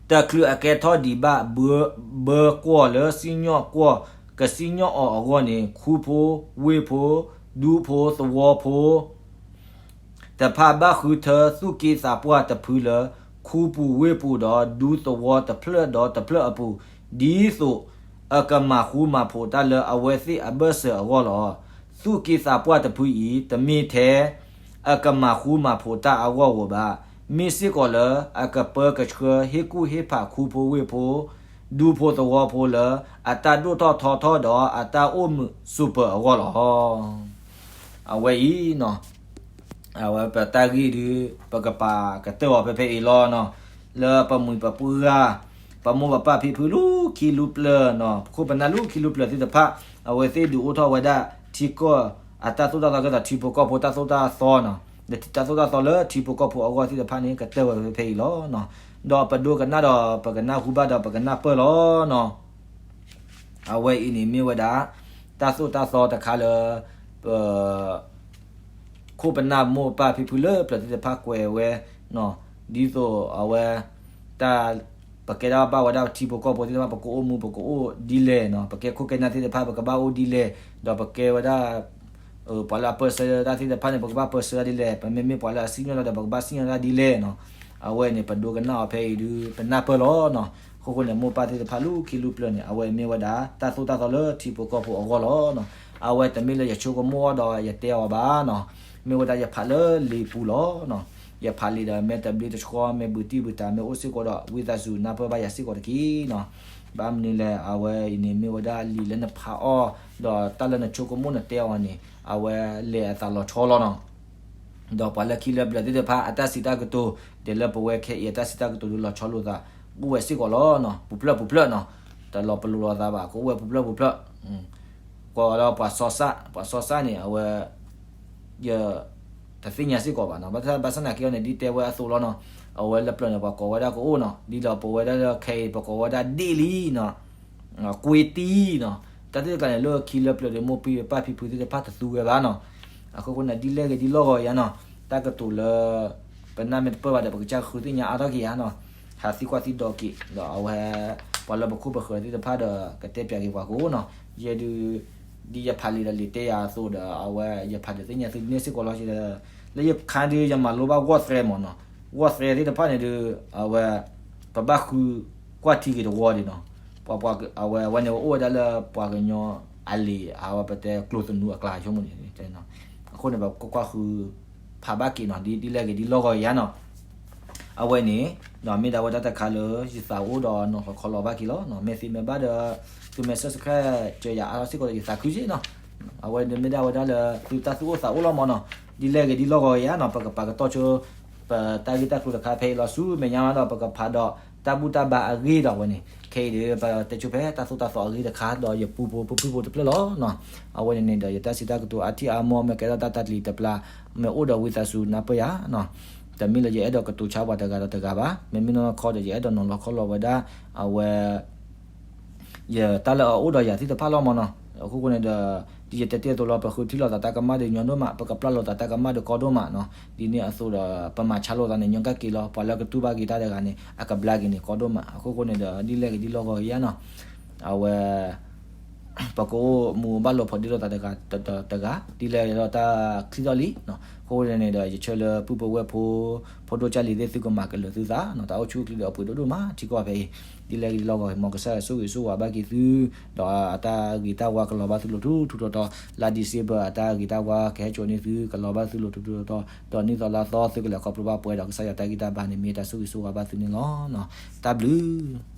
တချုးအကဲထီၣ်ဒံးဘၣ် ဘၢကွီၢ်လၢစံၣ်ညီၣ်ကွီၢ် ကစံၣ်ညီၣ်အီၤအဂီၢ်န့ၣ် ခူဖိဝ့ၢ်ဖိ ဒူဖိသဝီဖိ တဖၣ်ဘၣ်ဃုထၢသူၣ်က့သးပှၢ်တဖုလၢ ခူပူၤဝ့ၢ်ပူၤဒီးဒူသဝီတဖျၢၣ်ဒီးတဖျၢၣ်အပူၤ ဒ်သိးအကမၤဃူမၤဖိးတၢ်လၢအဝဲသ့ၣ်အဘၢၣ်စၢၤအဂီၢ်လီၤ. သူၣ်က့သးပှၢ်တဖုအံၤ တမ့ၢ်ထဲ အကမၤဃူမၤဖိးတၢ်အဂီၢ်ဧိၤဘၣ်. မ့ၢ်စ့ၢ်ကီးလၢအကပၢကဆှၢဟ့ၣ်ကူၣ်ဟ့ၣ်ဖးခူဖိဝ့ၢ်ဖိ ဒူဖိသဝီဖိလၢ အတၢ်ဒိၣ်ထီၣ်ထီထီၣ်ဒီးအတၢ်အိၣ်မုာ်စူးပၢၤအဂီၢ်လီၤ. အဝဲအံၤနီၤ အဝဲပတၢ်ဂ့ၢ်ဒုး ပကပာ်ကတၢၢ်အီၤဖဲဖဲအံၤလီၤနီၤ. လၢပမှံၤပပှၢ် ပမိၢ်ပပၢ်ဖံဖုလူၤခံလူၤပျၢၤနီၤ ပခိၣ်ပနၢ်လူၤခံလူၤပျၢၤသ့ၣ်တဖၣ် အဝဲသ့ၣ်ဒုးအိၣ်ထီၣ်ဝဲဒၣ်ထံကီၢ်အတၢ်သိၣ်တၢ်သီကဲသိးထံဖိကီၢ်ဖိတၢ်သိၣ်တၢ်သီနီၤ ဒီးတၢ်သိၣ်တၢ်သီလၢထံဖိကီၢ်ဖိအဂီၢ်သ့ၣ်တဖၣ်န့ၣ် ကတၢၢ်ဝဲဖဲဖဲအံၤလီၤနီၤ. ဒီးပဒိကနၣ်ဒီးပကနၢ်ဟူဘၣ်ဒီးပကနၢ်ပၢၢ်လီၤနီၤ. အဝဲအံၤန့ၣ်မ့ၢ်ဝဲဒၣ် တၢ်သိၣ်တၢ်သီတခါလၢ ပ ခိၣ်ပနၢ်မိၢ်ပၢ်ဖံဖုလၢပျၢၤသ့ၣ်တဖၣ်ကွဲးဝဲနီၤ ဒ်သိးအဝဲ တၢ် ပကဲဒၣ်ဘၣ်ဝဲဒၣ်ထံဖိကီၢ်ဖိသ့ၣ်တဖၣ် ပကအိၣ်မူပကအိၣ်ဒ်လဲၣ်နီၤ ပကဲခိၣ်ကဲနၢ်သ့ၣ်တဖၣ် ပကဘၣ်အိၣ်ဒ်လဲၣ် ဒီးပကဲဝဲဒၣ် ပှၤလၢအပၢဆှၢတၢ်သ့ၣ်တဖၣ်န့ၣ် ပကဘၣ်ပၢဆှၢတၢ်ဒ်လဲၣ် ပမ့မ့ၢ်ပှၤလၢအစံၣ်ညီၣ်တၢ်ဒီး ပကဘၣ်စံၣ်ညီၣ်တၢ်ဒ်လဲၣ်နီၤ. အဝဲန့ၣ် ပဒိကနၣ်အီၤဖဲအံၤဒုး ပနၢ်ပၢၢ်လီၤနီၤ. အဃိဃိန့ၣ် မိၢ်ပၢ်သ့ၣ်တဖၣ်လူၤခံလူၤပျၢၤန့ၣ် အဝဲမ့ၢ်ဝဲဒၣ် တၢ်သိၣ်တၢ်သီလၢထံဖိကီၢ်ဖိအဂီၢ်လီၤနီၤ. အဝဲတမ့ၢ်လၢယဆိကမိၣ်အီၤဒီးယတဲအီၤဘၣ်နီၤ. မ့ၢ်ဝဲဒၣ်ယဖးလၢလံာ်ပူၤလီၤနီၤ. ယဖးလံာ်ဒီး မ့ၢ်တဘျ့တဆှီ မ့ၢ်ဘုးတံၢ်ဘုးတၢ် မ့ၢ်အိၣ်စ့ၢ်ကီးဒီး ဝံသးစူၤနၢ်ပၢၢ်ဘၣ်ယၤစ့ၢ်ကီးတက့ၢ်နီၤ. ဘၣ်မနုၤလဲၣ် အဝဲအံၤန့ၣ်မ့ၢ်ဝဲဒၣ်လံာ်လၢနဖးအီၤ ဒီးတၢ်လၢနဆိကမိၣ်နတဲအီၤန့ၣ် အဝဲလဲၤအသးလီၤဆီလီၤနီၤ. ဒီးပှၤလၢခံလၢပျၢၤသ့ၣ်တဖၣ် အတၢ်စံးတၢ်ကတိၤ ဒ်လၢပဝဲခဲအံၤအတၢ်စံးတၢ်ကတိၤဒုးလီၤဆီလိာ်သး အိၣ်ဝဲစ့ၢ်ကီးလီၤနီၤ. ပူၤဖျၢၣ်ပူၤဖျၢၣ်နီၤ. တလီၤပလိာ်လိာ်သးဘၣ် ကအိၣ်ဝဲပူၤဖျၢၣ်ပူၤဖျၢၣ် ကွၢ်ဒီးပှၤစီၤစၣ် ပှၤစီၤစၣ်န့ၣ် အဝဲ ယ တသ့ၣ်ညါစ့ၢ်ကီးဘၣ်နီၤ. ဘၣ်ဆၣ်နာ်က့အီၤန့ၣ် ဒ်တဲဝဲအသိးလီၤနီၤ. အဝဲလၢပျၢၤန့ၣ် ပှၤကိးဝဲဒၣ်ကအိၣ်နီၤ. ဒ်ဒီးပဝဲဒၣ်လၢခဲအံၤ ပကိးဝဲဒၣ်ဒ့ၣ်လံနီၤ ကွ့တံနီၤ. တၢ်သ့ၣ်တဖၣ်န့ၣ် လၢခံလၢပျၢၤဒီးမိၢ်ပၢ်ဖံဖုသ့ၣ်တဖၣ်တသူဝဲဘၣ်နီၤ. အဃိဃိန့ၣ် ဒ်လဲၣ်ဂ့ၤဒ်လီၢ်ဂီၤယါနီၤ. တၢ်ကတိၤလၢ ပနၢ်မ့ၢ်တပၢၢ်ဘၣ်ဒီး ပကစၢ်ဃုသ့ၣ်ညါအါထီၣ်က့ၤယါနီၤ. ဟးသံကွၢ်သံဒိးက့ၤ ဒီးအဝဲ ပှၤလၢပခိၣ်ပဃၢၤသ့ၣ်တဖၣ်ဒီး ကတဲပၠးက့ၤပှၤကအိၣ်နီၤ. ယဲဒုး ဒ်ယဖးလံာ်ဒီးလံာ်တဲယၤအသိးဒီး အဝဲယဖးဒုးသ့ၣ်ညါသုန့ၢ်စ့ၢ်ကီးလီၤ. လၢယခါဒုး ယမၤလိဘၣ်ဂီၢ်သြဲမ့ၢ်နီၤ. ဂီၢ်သြဲသ့ၣ်တဖၣ်န့ၣ်ဒုး အဝဲ ပဘၣ်ဃုကွၢ်ထံက့ၤတဝီဒံးနီၤ. ပှၤ ပှၤ အဝဲ အဝဲန့ၣ်အိၣ်ဝဲဒၣ်လၢပှၤကညီအလံာ် အဝဲပတဲကျိၤသနူအကျါဆိကမိၣ်န့ၣ်. အဃိန့ၣ် ပကကွၢ်ဃု ဖးဘၣ်က့ၤနီၤ ဒ် ဒ်လဲၣ်ဂ့ၤဒ်လီၢ်ဂီၤယါနီၤ. အဝဲန့ၣ် မ့ၢ်ဒၣ်ဝဲဒၣ်တၢ်တခါလၢယသးအိၣ်ဒီးနီၤလီၤခီလီၤဘၣ်က့ၤလီၤ. မ့ၢ်သ့မ့ၢ်ဘၣ်ဒီး သုမ့ၢ် subscribe စၢၤယၤအါထီၣ်စ့ၢ်ကီးဒီး ယသးခုက့ၤနီၤ. အဝဲန့ၣ်မ့ၢ်ဒၣ်ဝဲဒၣ်လၢသုတၢ်သူၣ်အိၣ်သးအိၣ်လီၤမ့ၢ်နီၤ. ဒ်လဲၣ်ဂ့ၤဒ်လီၢ်ဂီၤယါနီၤ ပကပာ်ကတီၢ်ဆိ ပတၢ်ဂ့ၢ်တၢ်ကျိၤတခါဖဲအံၤလီၤ. ဆူမဲာ်ညါမးဒီး ပကဖးဒီးတၢ်ဘူၣ်တၢ်ဘါအဂ့ၢ်ဒီးဝဲန့ၣ် ခဲအံၤဒီး ပတဲဆိဖဲတၢ်သိၣ်တၢ်သီအဂ့ၢ်တခါ ဒီးယပူဖိဖုဖိတဖျၢၣ်လီၤနီၤ. အဝဲန့ၣ်န့ၣ်ဒီး ယတၢ်စံးတၢ်ကတိၤအါထံၣ်အါမီၢ် မ့ၢ်ကဲထီၣ်တၢ်တၢ်တလံၤတပျၢ် မ့ၢ်အိၣ်ဒီးဝံသးစူၤနၢ်ပၢၢ်ယါနီၤ. တမ့ၢ်လၢယအဲၣ်ဒိးကတိၤဆါပှၤတဂၤဒီးတဂၤဘၣ်. မ့မ့ၢ်နီၢ်နီၢ်ခီဒီး ယအဲၣ်ဒိးနီၤလီၤခီလီၤဝဲဒၣ် အဝဲ ယတၢ်လၢအအိၣ်ဒီးယၤသ့ၣ်တဖၣ်လီၤမ့ၢ်နီၤ. အဃိဃိန့ၣ်ဒီး ဒ်ယတဲတ့ၢ်အသိးလီၤ ပဃုထံၣ်လိာ်သးတၢ်ကမၣ်ဒီးညီဒိၣ်မး ပကပျၢ်လိာ်သးတၢ်ကမၣ်ဒီးကီဒိၣ်မးနီၤ. ဒ်န့ၣ်အသိးဒီး ပမၤဆါလိာ်သးန့ၣ် ညီကၣ်က့ၤလီၤ. ပှၤလၢကတူၢ်ဘၣ်က့ၤတၢ်တဂၤန့ၣ် အကဘျါက့ၤန့ၣ်ကီဒိၣ်မး. အဃိဃိန့ၣ်ဒီး ဒ်လဲၣ်ဂ့ၤဒ်လီၢ်ဂီၤယါနီၤ အဝဲ ပကအိၣ်မူဘၣ်လိာ်ဖိးဒ့လိာ်သးတဂၤဒီးတဂၤ ဒ်လဲၣ်ဂ့ၤဒီးတၢ်ချံထီၣ်လံနီၤ. အဃိန့ၣ်န့ၣ်ဒီး ယဆၢလၢပုၢ်ဖိဝဲၢ်ဖိ ဖိဒိၣ်ကၢ်လံၤသ့ၣ် သုကမၤကလုာ်သုသးနီၤ. တၢ်အိၣ်ဆူၣ်အိၣ်ချ့ဒီးအပှ့ၤဒိၣ်ဒိၣ်မး ထံကီၢ်ဖဲအံၤ ဒ်လဲၣ်ဂ့ၤဒ်လီၢ်ဂီၤ မ်ကစၢ်ယွၤဆိၣ်ဂ့ၤဆိၣ်ဝါဘၣ်က့ၤသု ဒီးအတၢ်ဂ့ၤတၢ်ဝါကလီၤဘၣ်သုလိၤထူထူတီတီ လါ December အတၢ်ဂ့ၤတၢ်ဝါကဟဲစိာ်န့ၢ်သု ကလီၤဘၣ်သုလိၤထူထူတီတီ ဒီးနံၣ်သီလါသီ သုကလဲၤခီဖျိဘၣ်ပှဲၤဒီး ကစၢ်ယွၤတၢ်ဂံၢ်တၢ်ဘါန့ၣ် မ့ၢ်တၢ်ဆိၣ်ဂ့ၤဆိၣ်ဝါဘၣ်သုန့ၣ်လီၤ. တၢ်ဘျုး